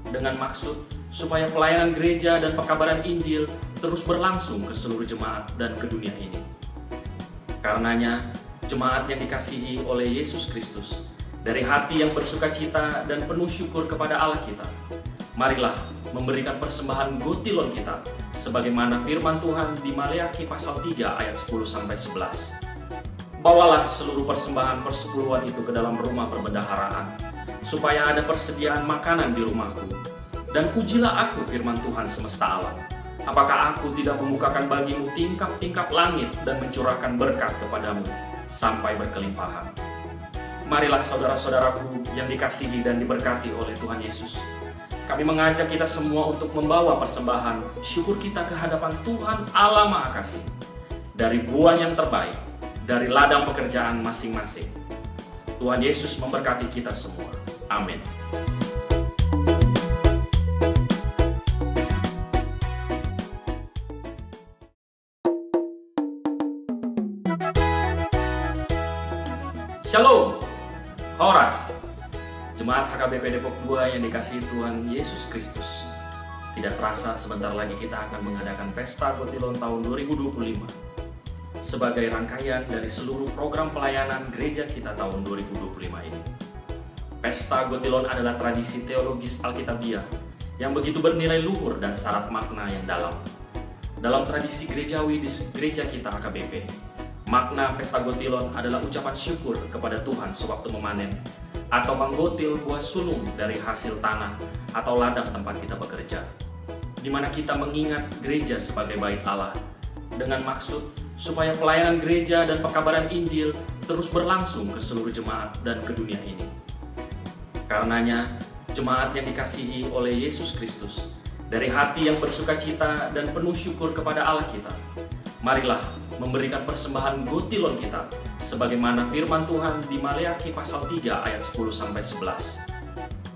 dengan maksud supaya pelayanan gereja dan pekabaran Injil terus berlangsung ke seluruh jemaat dan ke dunia ini. Karenanya, jemaat yang dikasihi oleh Yesus Kristus, dari hati yang bersukacita dan penuh syukur kepada Allah kita, marilah memberikan persembahan gotilon kita, sebagaimana firman Tuhan di Maleakhi pasal tiga ayat sepuluh sampai sebelas. Bawalah seluruh persembahan persepuluhan itu ke dalam rumah perbendaharaan, supaya ada persediaan makanan di rumahku. Dan ujilah aku, firman Tuhan semesta alam, apakah aku tidak membukakan bagimu tingkap-tingkap langit dan mencurahkan berkat kepadamu sampai berkelimpahan? Marilah, saudara-saudaraku yang dikasihi dan diberkati oleh Tuhan Yesus, kami mengajak kita semua untuk membawa persembahan syukur kita ke hadapan Tuhan Allah Maha Kasih, dari buah yang terbaik, dari ladang pekerjaan masing-masing. Tuhan Yesus memberkati kita semua. Amin. Shalom. Horas. Jemaat H K B P Depok dua yang dikasihi Tuhan Yesus Kristus, tidak terasa sebentar lagi kita akan mengadakan Pesta Gotilon tahun dua ribu dua puluh lima sebagai rangkaian dari seluruh program pelayanan gereja kita tahun dua ribu dua puluh lima ini. Pesta Gotilon adalah tradisi teologis Alkitabiah yang begitu bernilai luhur dan syarat makna yang dalam. Dalam tradisi gerejawi di s-, gereja kita H K B P, makna Pesta Gotilon adalah ucapan syukur kepada Tuhan sewaktu memanen atau manggotil buah sunung dari hasil tanah atau ladang tempat kita bekerja, di mana kita mengingat gereja sebagai bait Allah, dengan maksud supaya pelayanan gereja dan pekabaran Injil terus berlangsung ke seluruh jemaat dan ke dunia ini. Karenanya, jemaat yang dikasihi oleh Yesus Kristus, dari hati yang bersukacita dan penuh syukur kepada Allah kita, marilah memberikan persembahan gotilon kita, sebagaimana firman Tuhan di Maleaki pasal tiga ayat sepuluh sampai sebelas.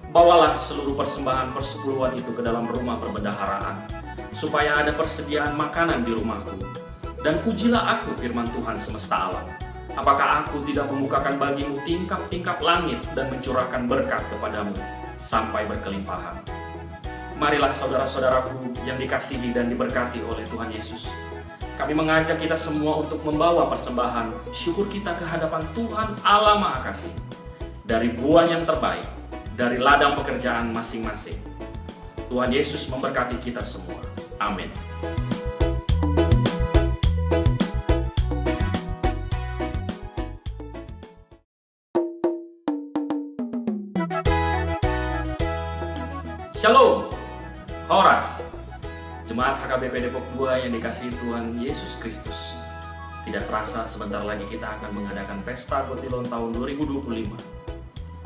Bawalah seluruh persembahan persepuluhan itu ke dalam rumah perbendaharaan, supaya ada persediaan makanan di rumahku. Dan ujilah aku, firman Tuhan semesta alam. Apakah aku tidak membukakan bagimu tingkap-tingkap langit dan mencurahkan berkat kepadamu sampai berkelimpahan? Marilah, saudara-saudaraku yang dikasihi dan diberkati oleh Tuhan Yesus, kami mengajak kita semua untuk membawa persembahan syukur kita ke hadapan Tuhan Allah Maha Kasih, dari buah yang terbaik, dari ladang pekerjaan masing-masing. Tuhan Yesus memberkati kita semua. Amin. Shalom. Horas. Jemaat H K B P Depok dua yang dikasihi Tuhan Yesus Kristus. Tidak terasa, sebentar lagi kita akan mengadakan Pesta Gotilon tahun dua ribu dua puluh lima,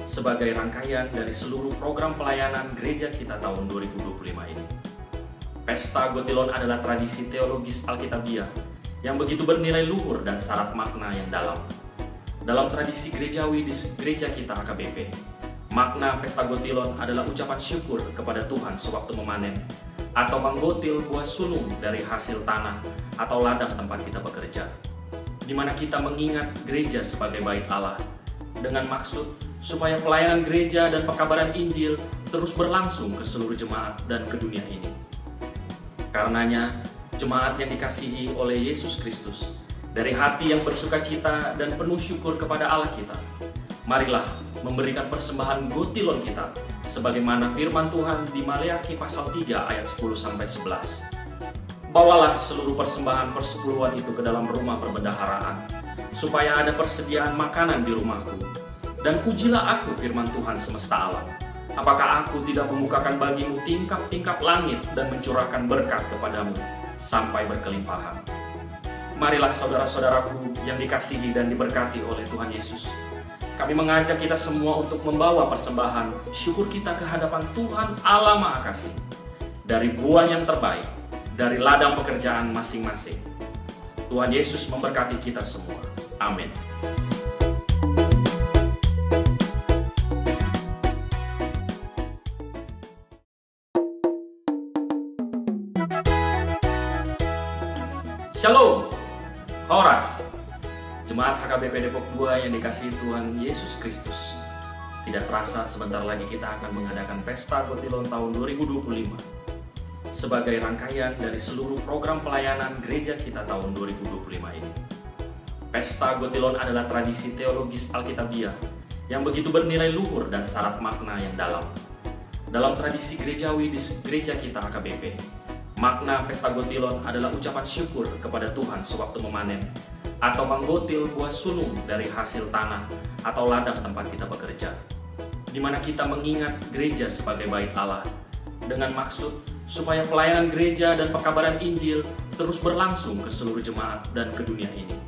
sebagai rangkaian dari seluruh program pelayanan gereja kita tahun dua ribu dua puluh lima ini. Pesta Gotilon adalah tradisi teologis Alkitabiah yang begitu bernilai luhur dan syarat makna yang dalam. Dalam tradisi gerejawi di s-, gereja kita H K B P, makna Pesta Gotilon adalah ucapan syukur kepada Tuhan sewaktu memanen atau manggotil buah sunung dari hasil tanah atau ladang tempat kita bekerja, di mana kita mengingat gereja sebagai bait Allah, dengan maksud supaya pelayanan gereja dan pekabaran Injil terus berlangsung ke seluruh jemaat dan ke dunia ini. Karenanya, jemaat yang dikasihi oleh Yesus Kristus, dari hati yang bersukacita dan penuh syukur kepada Allah kita, marilah memberikan persembahan gotilon kita, sebagaimana firman Tuhan di Maleaki pasal tiga ayat sepuluh sampai sebelas. Bawalah seluruh persembahan persepuluhan itu ke dalam rumah perbendaharaan, supaya ada persediaan makanan di rumahku. Dan ujilah aku, firman Tuhan semesta alam. Apakah aku tidak membukakan bagimu tingkap-tingkap langit dan mencurahkan berkat kepadamu sampai berkelimpahan? Marilah, saudara-saudaraku yang dikasihi dan diberkati oleh Tuhan Yesus, kami mengajak kita semua untuk membawa persembahan syukur kita ke hadapan Tuhan Allah Maha Kasih, dari buah yang terbaik, dari ladang pekerjaan masing-masing. Tuhan Yesus memberkati kita semua. Amin. Shalom. Horas. Jemaat H K B P Depok dua yang dikasihi Tuhan Yesus Kristus. Tidak terasa, sebentar lagi kita akan mengadakan Pesta Gotilon tahun dua ribu dua puluh lima, sebagai rangkaian dari seluruh program pelayanan gereja kita tahun dua ribu dua puluh lima ini. Pesta Gotilon adalah tradisi teologis Alkitabiah yang begitu bernilai luhur dan syarat makna yang dalam. Dalam tradisi gerejawi di s-, gereja kita H K B P, makna Pesta Gotilon adalah ucapan syukur kepada Tuhan sewaktu memanen atau manggotil buah sunung dari hasil tanah atau ladang tempat kita bekerja, di mana kita mengingat gereja sebagai bait Allah, dengan maksud supaya pelayanan gereja dan pekabaran Injil terus berlangsung ke seluruh jemaat dan ke dunia ini.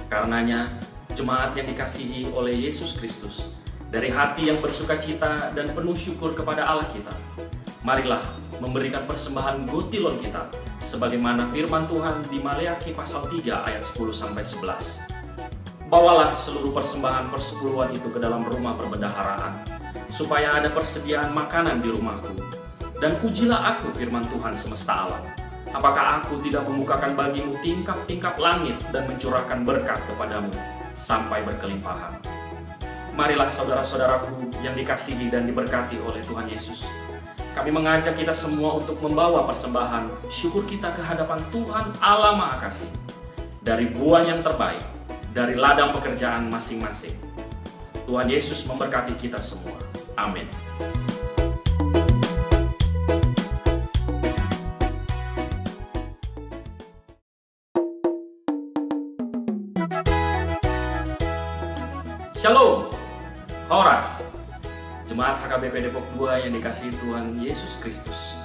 Karenanya, jemaat yang dikasihi oleh Yesus Kristus, dari hati yang bersukacita dan penuh syukur kepada Allah kita, marilah memberikan persembahan gotilon kita, sebagaimana firman Tuhan di Maleaki pasal tiga ayat sepuluh sampai sebelas. Bawalah seluruh persembahan persepuluhan itu ke dalam rumah perbendaharaan, supaya ada persediaan makanan di rumahku. Dan ujilah aku, firman Tuhan semesta alam. Apakah aku tidak membukakan bagimu tingkap-tingkap langit dan mencurahkan berkat kepadamu sampai berkelimpahan? Marilah, saudara-saudaraku yang dikasihi dan diberkati oleh Tuhan Yesus, kami mengajak kita semua untuk membawa persembahan syukur kita ke hadapan Tuhan Allah Maha Kasih, dari buah yang terbaik, dari ladang pekerjaan masing-masing. Tuhan Yesus memberkati kita semua. Amin. Shalom. Horas. Jemaat H K B P Depok dua yang dikasihi Tuhan Yesus Kristus.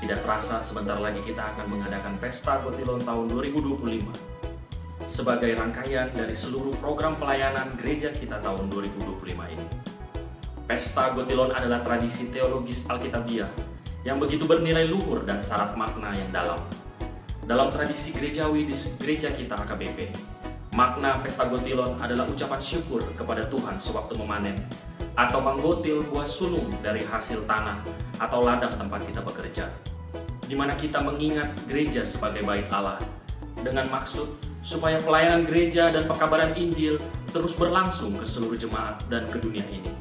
Tidak terasa, sebentar lagi kita akan mengadakan Pesta Gotilon tahun dua ribu dua puluh lima, sebagai rangkaian dari seluruh program pelayanan gereja kita tahun dua ribu dua puluh lima ini. Pesta Gotilon adalah tradisi teologis Alkitabiah yang begitu bernilai luhur dan syarat makna yang dalam. Dalam tradisi gerejawi di s-, gereja kita H K B P, makna Pesta Gotilon adalah ucapan syukur kepada Tuhan sewaktu memanen atau manggotil buah sunung dari hasil tanah atau ladang tempat kita bekerja, di mana kita mengingat gereja sebagai bait Allah, dengan maksud supaya pelayanan gereja dan pekabaran Injil terus berlangsung ke seluruh jemaat dan ke dunia ini.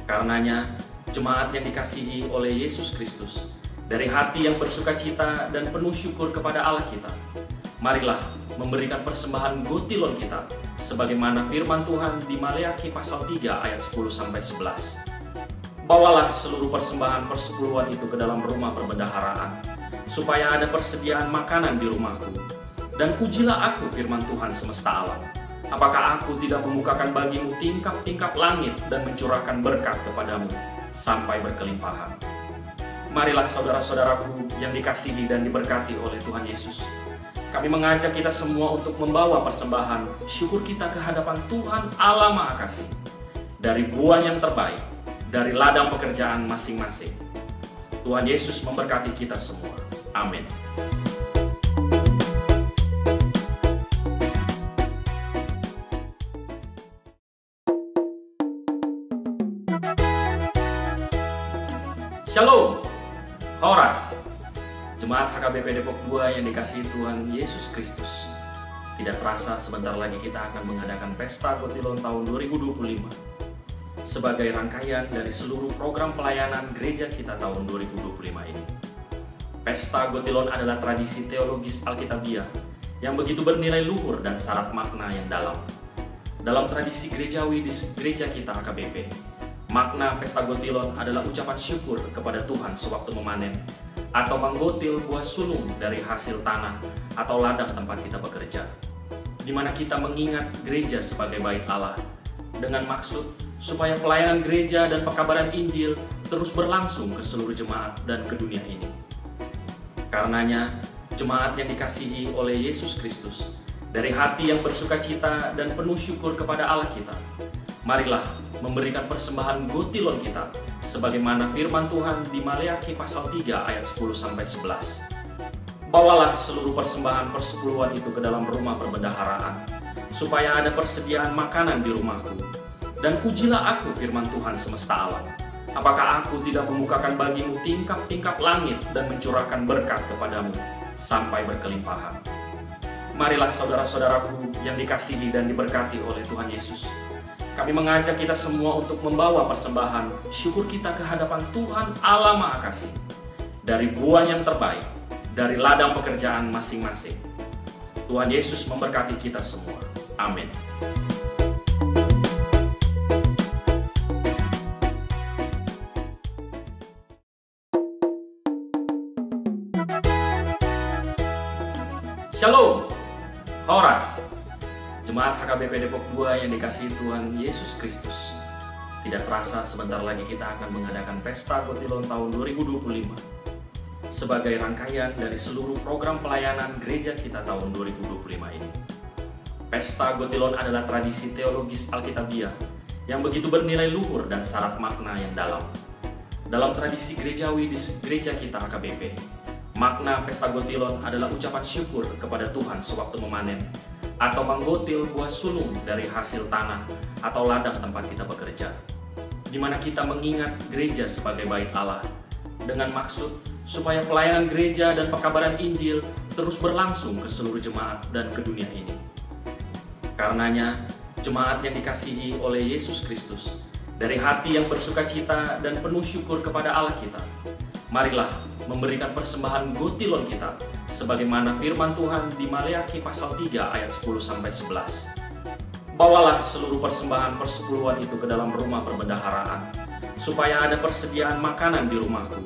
Karenanya, jemaat yang dikasihi oleh Yesus Kristus, dari hati yang bersukacita dan penuh syukur kepada Allah kita, marilah memberikan persembahan gotilon kita, sebagaimana firman Tuhan di Maleakhi pasal tiga ayat sepuluh sampai sebelas. Bawalah seluruh persembahan persepuluhan itu ke dalam rumah perbendaharaan, supaya ada persediaan makanan di rumahku. Dan ujilah aku, firman Tuhan semesta alam. Apakah aku tidak membukakan bagimu tingkap-tingkap langit dan mencurahkan berkat kepadamu sampai berkelimpahan? Marilah saudara-saudaraku yang dikasihi dan diberkati oleh Tuhan Yesus, kami mengajak kita semua untuk membawa persembahan syukur kita ke hadapan Tuhan Allah Maha Kasih, dari buah yang terbaik, dari ladang pekerjaan masing-masing. Tuhan Yesus memberkati kita semua. Amin. Shalom. Horas. Jemaat H K B P Depok dua yang dikasihi Tuhan Yesus Kristus. Tidak terasa sebentar lagi kita akan mengadakan Pesta Gotilon tahun dua ribu dua puluh lima sebagai rangkaian dari seluruh program pelayanan gereja kita tahun dua ribu dua puluh lima ini. Pesta Gotilon adalah tradisi teologis Alkitabiah yang begitu bernilai luhur dan syarat makna yang dalam. Dalam tradisi gerejawi di s-, gereja kita H K B P, makna Pesta Gotilon adalah ucapan syukur kepada Tuhan sewaktu memanen atau manggotil buah sunung dari hasil tanah atau ladang tempat kita bekerja, di mana kita mengingat gereja sebagai bait Allah, dengan maksud supaya pelayanan gereja dan pekabaran Injil terus berlangsung ke seluruh jemaat dan ke dunia ini. Karenanya, jemaat yang dikasihi oleh Yesus Kristus, dari hati yang bersukacita dan penuh syukur kepada Allah kita, marilah memberikan persembahan gotilon kita, sebagaimana firman Tuhan di Maleakhi pasal tiga ayat sepuluh sampai sebelas. Bawalah seluruh persembahan persepuluhan itu ke dalam rumah perbendaharaan, supaya ada persediaan makanan di rumahku. Dan ujilah aku, firman Tuhan semesta alam. Apakah aku tidak membukakan bagimu tingkap-tingkap langit dan mencurahkan berkat kepadamu sampai berkelimpahan? Marilah saudara-saudaraku yang dikasihi dan diberkati oleh Tuhan Yesus, kami mengajak kita semua untuk membawa persembahan syukur kita ke hadapan Tuhan Allah Maha Kasih, dari buah yang terbaik, dari ladang pekerjaan masing-masing. Tuhan Yesus memberkati kita semua. Amin. Shalom. Horas. Jemaat H K B P Depok dua yang dikasihi Tuhan Yesus Kristus. Tidak terasa sebentar lagi kita akan mengadakan Pesta Gotilon tahun dua ribu dua puluh lima sebagai rangkaian dari seluruh program pelayanan gereja kita tahun dua ribu dua puluh lima ini. Pesta Gotilon adalah tradisi teologis Alkitabiah yang begitu bernilai luhur dan syarat makna yang dalam. Dalam tradisi gerejawi di s-, gereja kita H K B P, makna Pesta Gotilon adalah ucapan syukur kepada Tuhan sewaktu memanen atau manggotil buah sunung dari hasil tanah atau ladang tempat kita bekerja, di mana kita mengingat gereja sebagai bait Allah, dengan maksud supaya pelayanan gereja dan pekabaran Injil terus berlangsung ke seluruh jemaat dan ke dunia ini. Karenanya, jemaat yang dikasihi oleh Yesus Kristus, dari hati yang bersukacita dan penuh syukur kepada Allah kita, marilah memberikan persembahan gotilon kita, sebagaimana firman Tuhan di Maleakhi pasal tiga ayat sepuluh sampai sebelas. Bawalah seluruh persembahan persepuluhan itu ke dalam rumah perbendaharaan, supaya ada persediaan makanan di rumahku.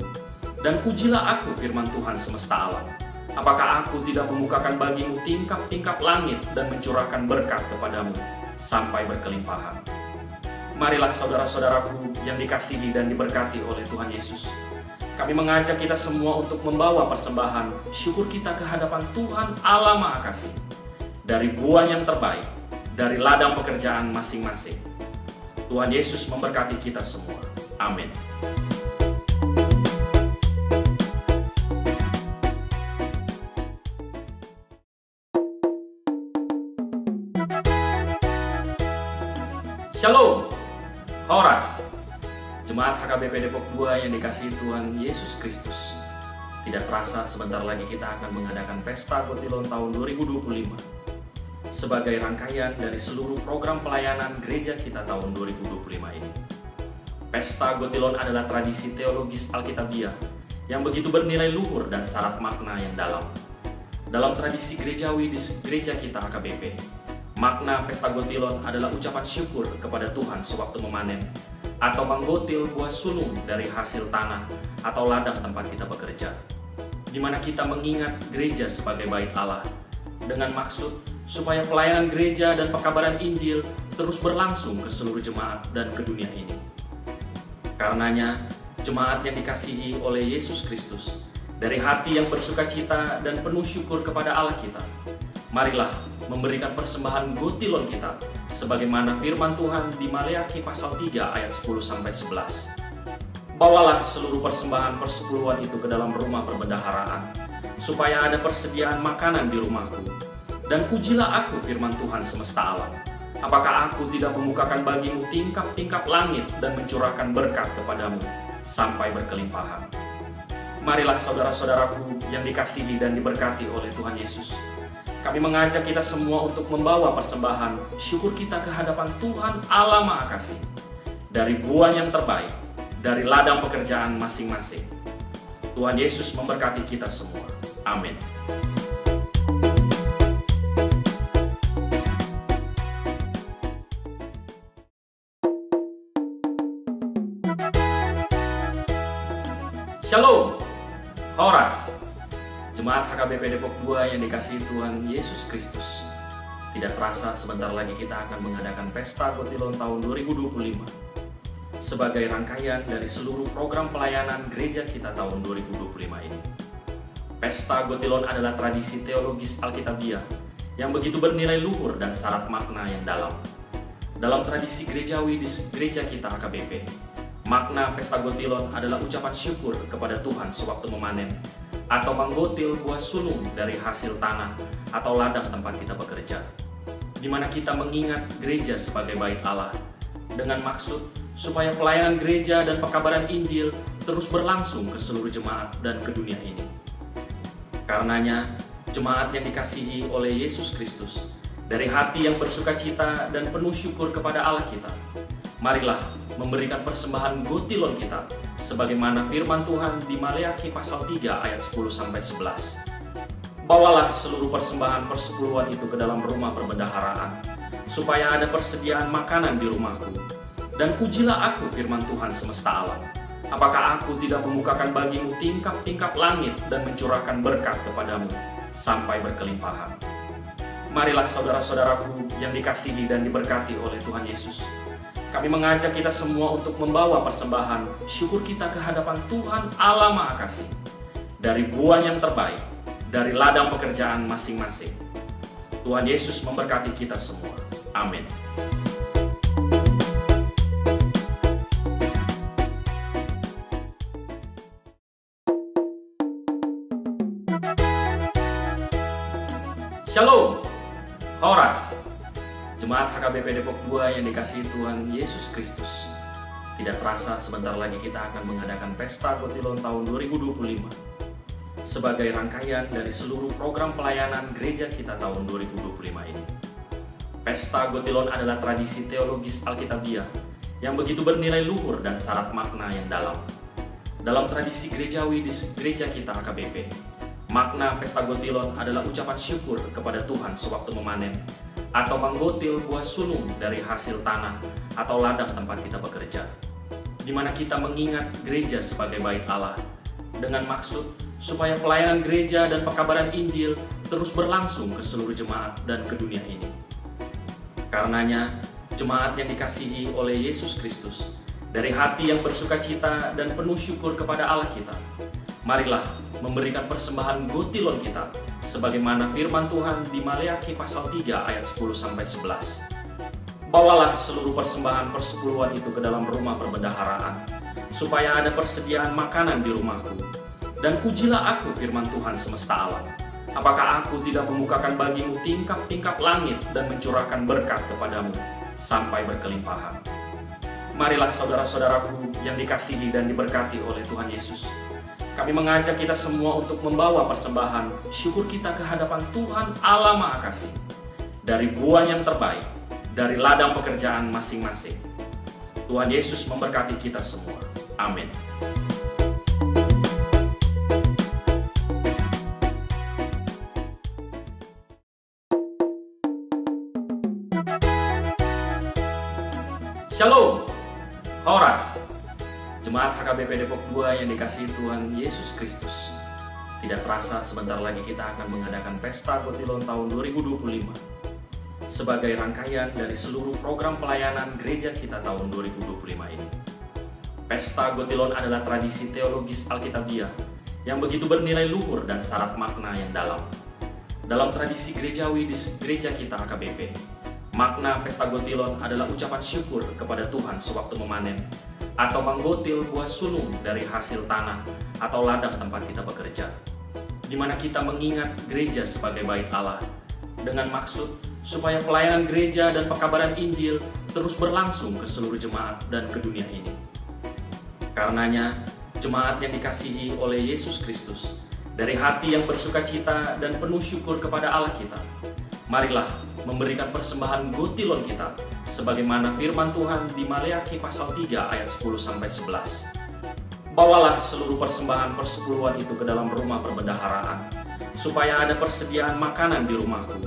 Dan ujilah aku, firman Tuhan semesta alam. Apakah aku tidak membukakan bagimu tingkap-tingkap langit dan mencurahkan berkat kepadamu sampai berkelimpahan? Marilah saudara-saudaraku yang dikasihi dan diberkati oleh Tuhan Yesus, kami mengajak kita semua untuk membawa persembahan syukur kita ke hadapan Tuhan Allah Maha Kasih, dari buah yang terbaik dari ladang pekerjaan masing-masing. Tuhan Yesus memberkati kita semua. Amin. Shalom. Horas. Jemaat H K B P Depok dua yang dikasihi Tuhan Yesus Kristus. Tidak terasa sebentar lagi kita akan mengadakan Pesta Gotilon tahun dua ribu dua puluh lima sebagai rangkaian dari seluruh program pelayanan gereja kita tahun dua ribu dua puluh lima ini. Pesta Gotilon adalah tradisi teologis Alkitabiah yang begitu bernilai luhur dan syarat makna yang dalam. Dalam tradisi gerejawi di s-, gereja kita H K B P, makna Pesta Gotilon adalah ucapan syukur kepada Tuhan sewaktu memanen atau manggotil buah sunung dari hasil tanah atau ladang tempat kita bekerja, di mana kita mengingat gereja sebagai bait Allah, dengan maksud supaya pelayanan gereja dan pekabaran Injil terus berlangsung ke seluruh jemaat dan ke dunia ini. Karenanya, jemaat yang dikasihi oleh Yesus Kristus, dari hati yang bersukacita dan penuh syukur kepada Allah kita, marilah memberikan persembahan gotilon kita, sebagaimana firman Tuhan di Maleakhi pasal tiga ayat sepuluh sampai sebelas. Bawalah seluruh persembahan persepuluhan itu ke dalam rumah perbendaharaan, supaya ada persediaan makanan di rumahku. Dan ujilah aku, firman Tuhan semesta alam. Apakah aku tidak membukakan bagimu tingkap-tingkap langit dan mencurahkan berkat kepadamu sampai berkelimpahan? Marilah saudara-saudaraku yang dikasihi dan diberkati oleh Tuhan Yesus. Kami mengajak kita semua untuk membawa persembahan syukur kita ke hadapan Tuhan Allah Maha Kasih. Dari buah yang terbaik, dari ladang pekerjaan masing-masing. Tuhan Yesus memberkati kita semua. Amin. Shalom. Horas. Jemaat H K B P Depok dua yang dikasihi Tuhan Yesus Kristus. Tidak terasa sebentar lagi kita akan mengadakan Pesta Gotilon tahun dua ribu dua puluh lima sebagai rangkaian dari seluruh program pelayanan gereja kita tahun dua ribu dua puluh lima ini. Pesta Gotilon adalah tradisi teologis Alkitabiah yang begitu bernilai luhur dan syarat makna yang dalam. Dalam tradisi gerejawi di s-, gereja kita H K B P, makna Pesta Gotilon adalah ucapan syukur kepada Tuhan sewaktu memanen atau manggotil buah sunung dari hasil tanah atau ladang tempat kita bekerja, di mana kita mengingat gereja sebagai bait Allah, dengan maksud supaya pelayanan gereja dan pekabaran Injil terus berlangsung ke seluruh jemaat dan ke dunia ini. Karenanya, jemaat yang dikasihi oleh Yesus Kristus, dari hati yang bersukacita dan penuh syukur kepada Allah kita, marilah memberikan persembahan gotilon kita, sebagaimana firman Tuhan di Maleakhi pasal tiga ayat sepuluh sampai sebelas. Bawalah seluruh persembahan persepuluhan itu ke dalam rumah perbendaharaan, supaya ada persediaan makanan di rumahku. Dan ujilah aku, firman Tuhan semesta alam. Apakah aku tidak membukakan bagimu tingkap-tingkap langit dan mencurahkan berkat kepadamu sampai berkelimpahan? Marilah saudara-saudaraku yang dikasihi dan diberkati oleh Tuhan Yesus. Kami mengajak kita semua untuk membawa persembahan syukur kita ke hadapan Tuhan Allah Maha Kasih. Dari buah yang terbaik, dari ladang pekerjaan masing-masing. Tuhan Yesus memberkati kita semua. Amin. Shalom. Horas. Jemaat H K B P Depok dua yang dikasihi Tuhan Yesus Kristus. Tidak terasa sebentar lagi kita akan mengadakan Pesta Gotilon tahun dua ribu dua puluh lima sebagai rangkaian dari seluruh program pelayanan gereja kita tahun dua ribu dua puluh lima ini. Pesta Gotilon adalah tradisi teologis Alkitabiah yang begitu bernilai luhur dan syarat makna yang dalam. Dalam tradisi gerejawi di s-, gereja kita H K B P, makna Pesta Gotilon adalah ucapan syukur kepada Tuhan sewaktu memanen atau manggotil buah sunung dari hasil tanah atau ladang tempat kita bekerja, di mana kita mengingat gereja sebagai bait Allah, dengan maksud supaya pelayanan gereja dan pekabaran Injil terus berlangsung ke seluruh jemaat dan ke dunia ini. Karenanya, jemaat yang dikasihi oleh Yesus Kristus, dari hati yang bersukacita dan penuh syukur kepada Allah kita, marilah memberikan persembahan gotilon kita, Sebagaimana firman Tuhan di Maleakhi pasal tiga ayat sepuluh sampai sebelas. Bawalah seluruh persembahan persepuluhan itu ke dalam rumah perbendaharaan, supaya ada persediaan makanan di rumahku. Dan pujilah aku, firman Tuhan semesta alam. Apakah aku tidak membukakan bagimu tingkap-tingkap langit dan mencurahkan berkat kepadamu sampai berkelimpahan? Marilah, saudara-saudaraku yang dikasihi dan diberkati oleh Tuhan Yesus, kami mengajak kita semua untuk membawa persembahan syukur kita ke hadapan Tuhan Allah Maha Kasih, dari buah yang terbaik, dari ladang pekerjaan masing-masing. Tuhan Yesus memberkati kita semua. Amin. Shalom. Horas. Jemaat H K B P Depok dua yang dikasihi Tuhan Yesus Kristus. Tidak terasa, sebentar lagi kita akan mengadakan Pesta Gotilon tahun dua ribu dua puluh lima sebagai rangkaian dari seluruh program pelayanan gereja kita tahun dua ribu dua puluh lima ini. Pesta Gotilon adalah tradisi teologis Alkitabiah yang begitu bernilai luhur dan syarat makna yang dalam. Dalam tradisi gerejawi di s-, gereja kita H K B P, makna Pesta Gotilon adalah ucapan syukur kepada Tuhan sewaktu memanen atau manggotil buah sunung dari hasil tanah atau ladang tempat kita bekerja, di mana kita mengingat gereja sebagai bait Allah, dengan maksud supaya pelayanan gereja dan pekabaran Injil terus berlangsung ke seluruh jemaat dan ke dunia ini. Karenanya, jemaat yang dikasihi oleh Yesus Kristus, dari hati yang bersukacita dan penuh syukur kepada Allah kita, marilah memberikan persembahan gotilon kita, sebagaimana firman Tuhan di Maleakhi pasal tiga ayat sepuluh sampai sebelas. Bawalah seluruh persembahan persepuluhan itu ke dalam rumah perbendaharaan, supaya ada persediaan makanan di rumahku.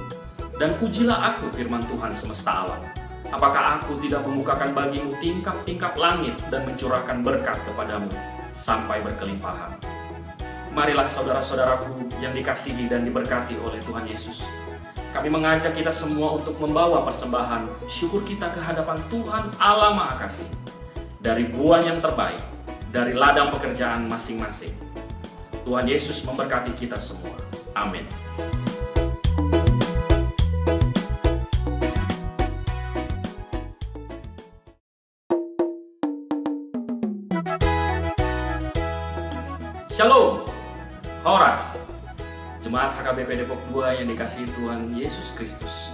Dan pujilah aku, firman Tuhan semesta alam. Apakah aku tidak membukakan bagimu tingkap-tingkap langit dan mencurahkan berkat kepadamu sampai berkelimpahan? Marilah, saudara-saudaraku yang dikasihi dan diberkati oleh Tuhan Yesus, kami mengajak kita semua untuk membawa persembahan syukur kita ke hadapan Tuhan Allah Maha Kasih, dari buah yang terbaik, dari ladang pekerjaan masing-masing. Tuhan Yesus memberkati kita semua. Amin. Shalom. Horas. Jemaat H K B P Depok dua yang dikasihi Tuhan Yesus Kristus.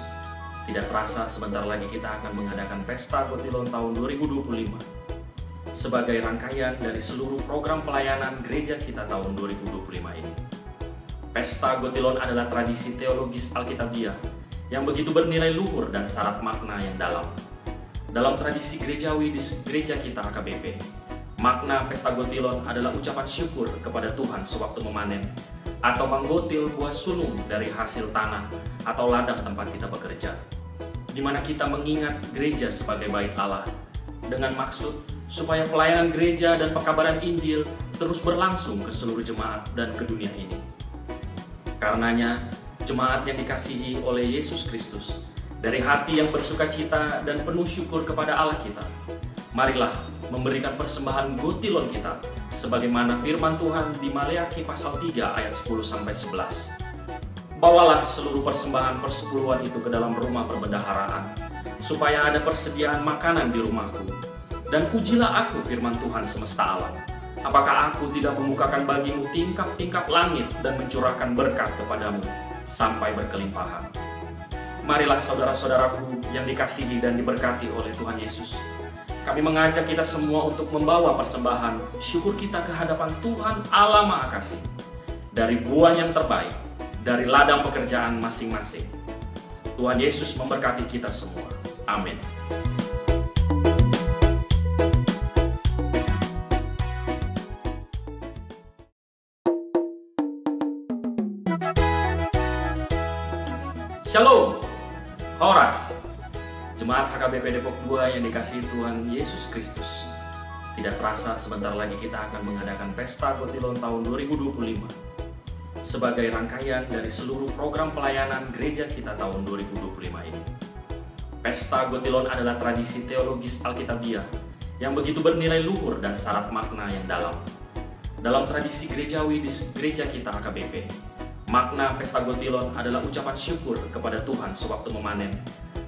Tidak terasa, sebentar lagi kita akan mengadakan Pesta Gotilon tahun dua ribu dua puluh lima sebagai rangkaian dari seluruh program pelayanan gereja kita tahun dua ribu dua puluh lima ini. Pesta Gotilon adalah tradisi teologis Alkitabiah yang begitu bernilai luhur dan syarat makna yang dalam. Dalam tradisi gerejawi di s-, gereja kita H K B P, makna Pesta Gotilon adalah ucapan syukur kepada Tuhan sewaktu memanen atau manggotil buah sunung dari hasil tanah atau ladang tempat kita bekerja, di mana kita mengingat gereja sebagai bait Allah, dengan maksud supaya pelayanan gereja dan pekabaran Injil terus berlangsung ke seluruh jemaat dan ke dunia ini. Karenanya, jemaat yang dikasihi oleh Yesus Kristus, dari hati yang bersukacita dan penuh syukur kepada Allah kita, marilah memberikan persembahan gotilon kita, sebagaimana firman Tuhan di Maleakhi pasal tiga ayat sepuluh sampai sebelas. Bawalah seluruh persembahan persepuluhan itu ke dalam rumah perbendaharaan, supaya ada persediaan makanan di rumahku. Dan pujilah aku, firman Tuhan semesta alam. Apakah aku tidak membukakan bagimu tingkap-tingkap langit dan mencurahkan berkat kepadamu sampai berkelimpahan? Marilah, saudara-saudaraku yang dikasihi dan diberkati oleh Tuhan Yesus, kami mengajak kita semua untuk membawa persembahan syukur kita ke hadapan Tuhan Allah Maha Kasih, dari buah yang terbaik, dari ladang pekerjaan masing-masing. Tuhan Yesus memberkati kita semua. Amin. Shalom. Horas. Jemaat H K B P Depok dua yang dikasihi Tuhan Yesus Kristus. Tidak terasa, sebentar lagi kita akan mengadakan Pesta Gotilon tahun dua ribu dua puluh lima sebagai rangkaian dari seluruh program pelayanan gereja kita tahun dua ribu dua puluh lima ini. Pesta Gotilon adalah tradisi teologis Alkitabiah yang begitu bernilai luhur dan syarat makna yang dalam. Dalam tradisi gerejawi di s-, gereja kita H K B P, Makna pesta gotilon adalah ucapan syukur kepada Tuhan sewaktu memanen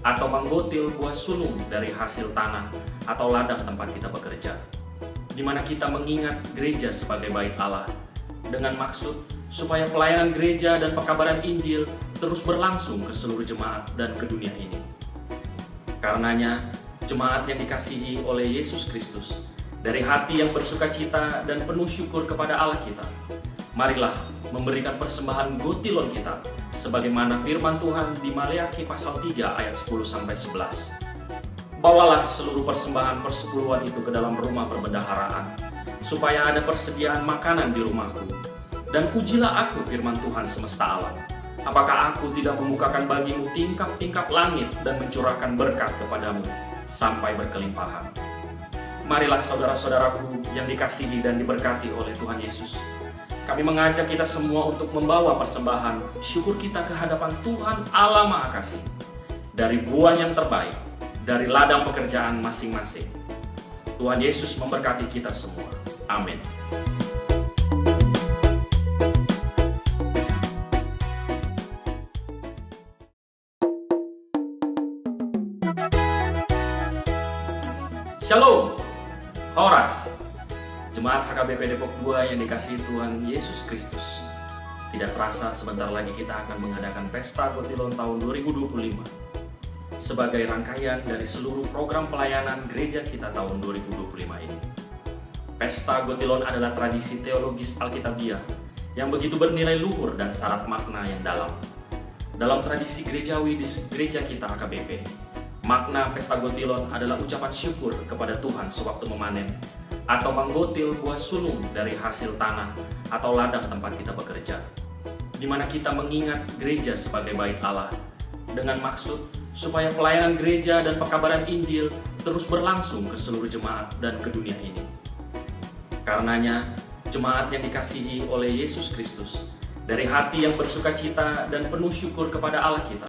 atau menggotil buah sulung dari hasil tanah atau ladang tempat kita bekerja, di mana kita mengingat gereja sebagai bait Allah, dengan maksud supaya pelayanan gereja dan pekabaran Injil terus berlangsung ke seluruh jemaat dan ke dunia ini. Karenanya, jemaat yang dikasihi oleh Yesus Kristus, dari hati yang bersukacita dan penuh syukur kepada Allah kita, marilah memberikan persembahan gotilon kita, sebagaimana firman Tuhan di Maleakhi pasal tiga ayat sepuluh sampai sebelas. Bawalah seluruh persembahan persepuluhan itu ke dalam rumah perbendaharaan, supaya ada persediaan makanan di rumahku. Dan ujilah aku, firman Tuhan semesta alam. Apakah aku tidak membukakan bagimu tingkap-tingkap langit dan mencurahkan berkat kepadamu sampai berkelimpahan? Marilah, saudara-saudaraku yang dikasihi dan diberkati oleh Tuhan Yesus, kami mengajak kita semua untuk membawa persembahan syukur kita ke hadapan Tuhan Allah Maha Kasih, dari buah yang terbaik dari ladang pekerjaan masing-masing. Tuhan Yesus memberkati kita semua. Amin. Shalom. Horas. Jemaat H K B P Depok dua yang dikasihi Tuhan Yesus Kristus. Tidak terasa, sebentar lagi kita akan mengadakan Pesta Gotilon tahun dua ribu dua puluh lima sebagai rangkaian dari seluruh program pelayanan gereja kita tahun dua ribu dua puluh lima ini. Pesta Gotilon adalah tradisi teologis Alkitabiah yang begitu bernilai luhur dan syarat makna yang dalam. Dalam tradisi gerejawi di s-, gereja kita H K B P, makna Pesta Gotilon adalah ucapan syukur kepada Tuhan sewaktu memanen atau menggotil buah sulung dari hasil tanah atau ladang tempat kita bekerja, di mana kita mengingat gereja sebagai bait Allah, dengan maksud supaya pelayanan gereja dan pekabaran Injil terus berlangsung ke seluruh jemaat dan ke dunia ini. Karenanya, jemaat yang dikasihi oleh Yesus Kristus, dari hati yang bersukacita dan penuh syukur kepada Allah kita,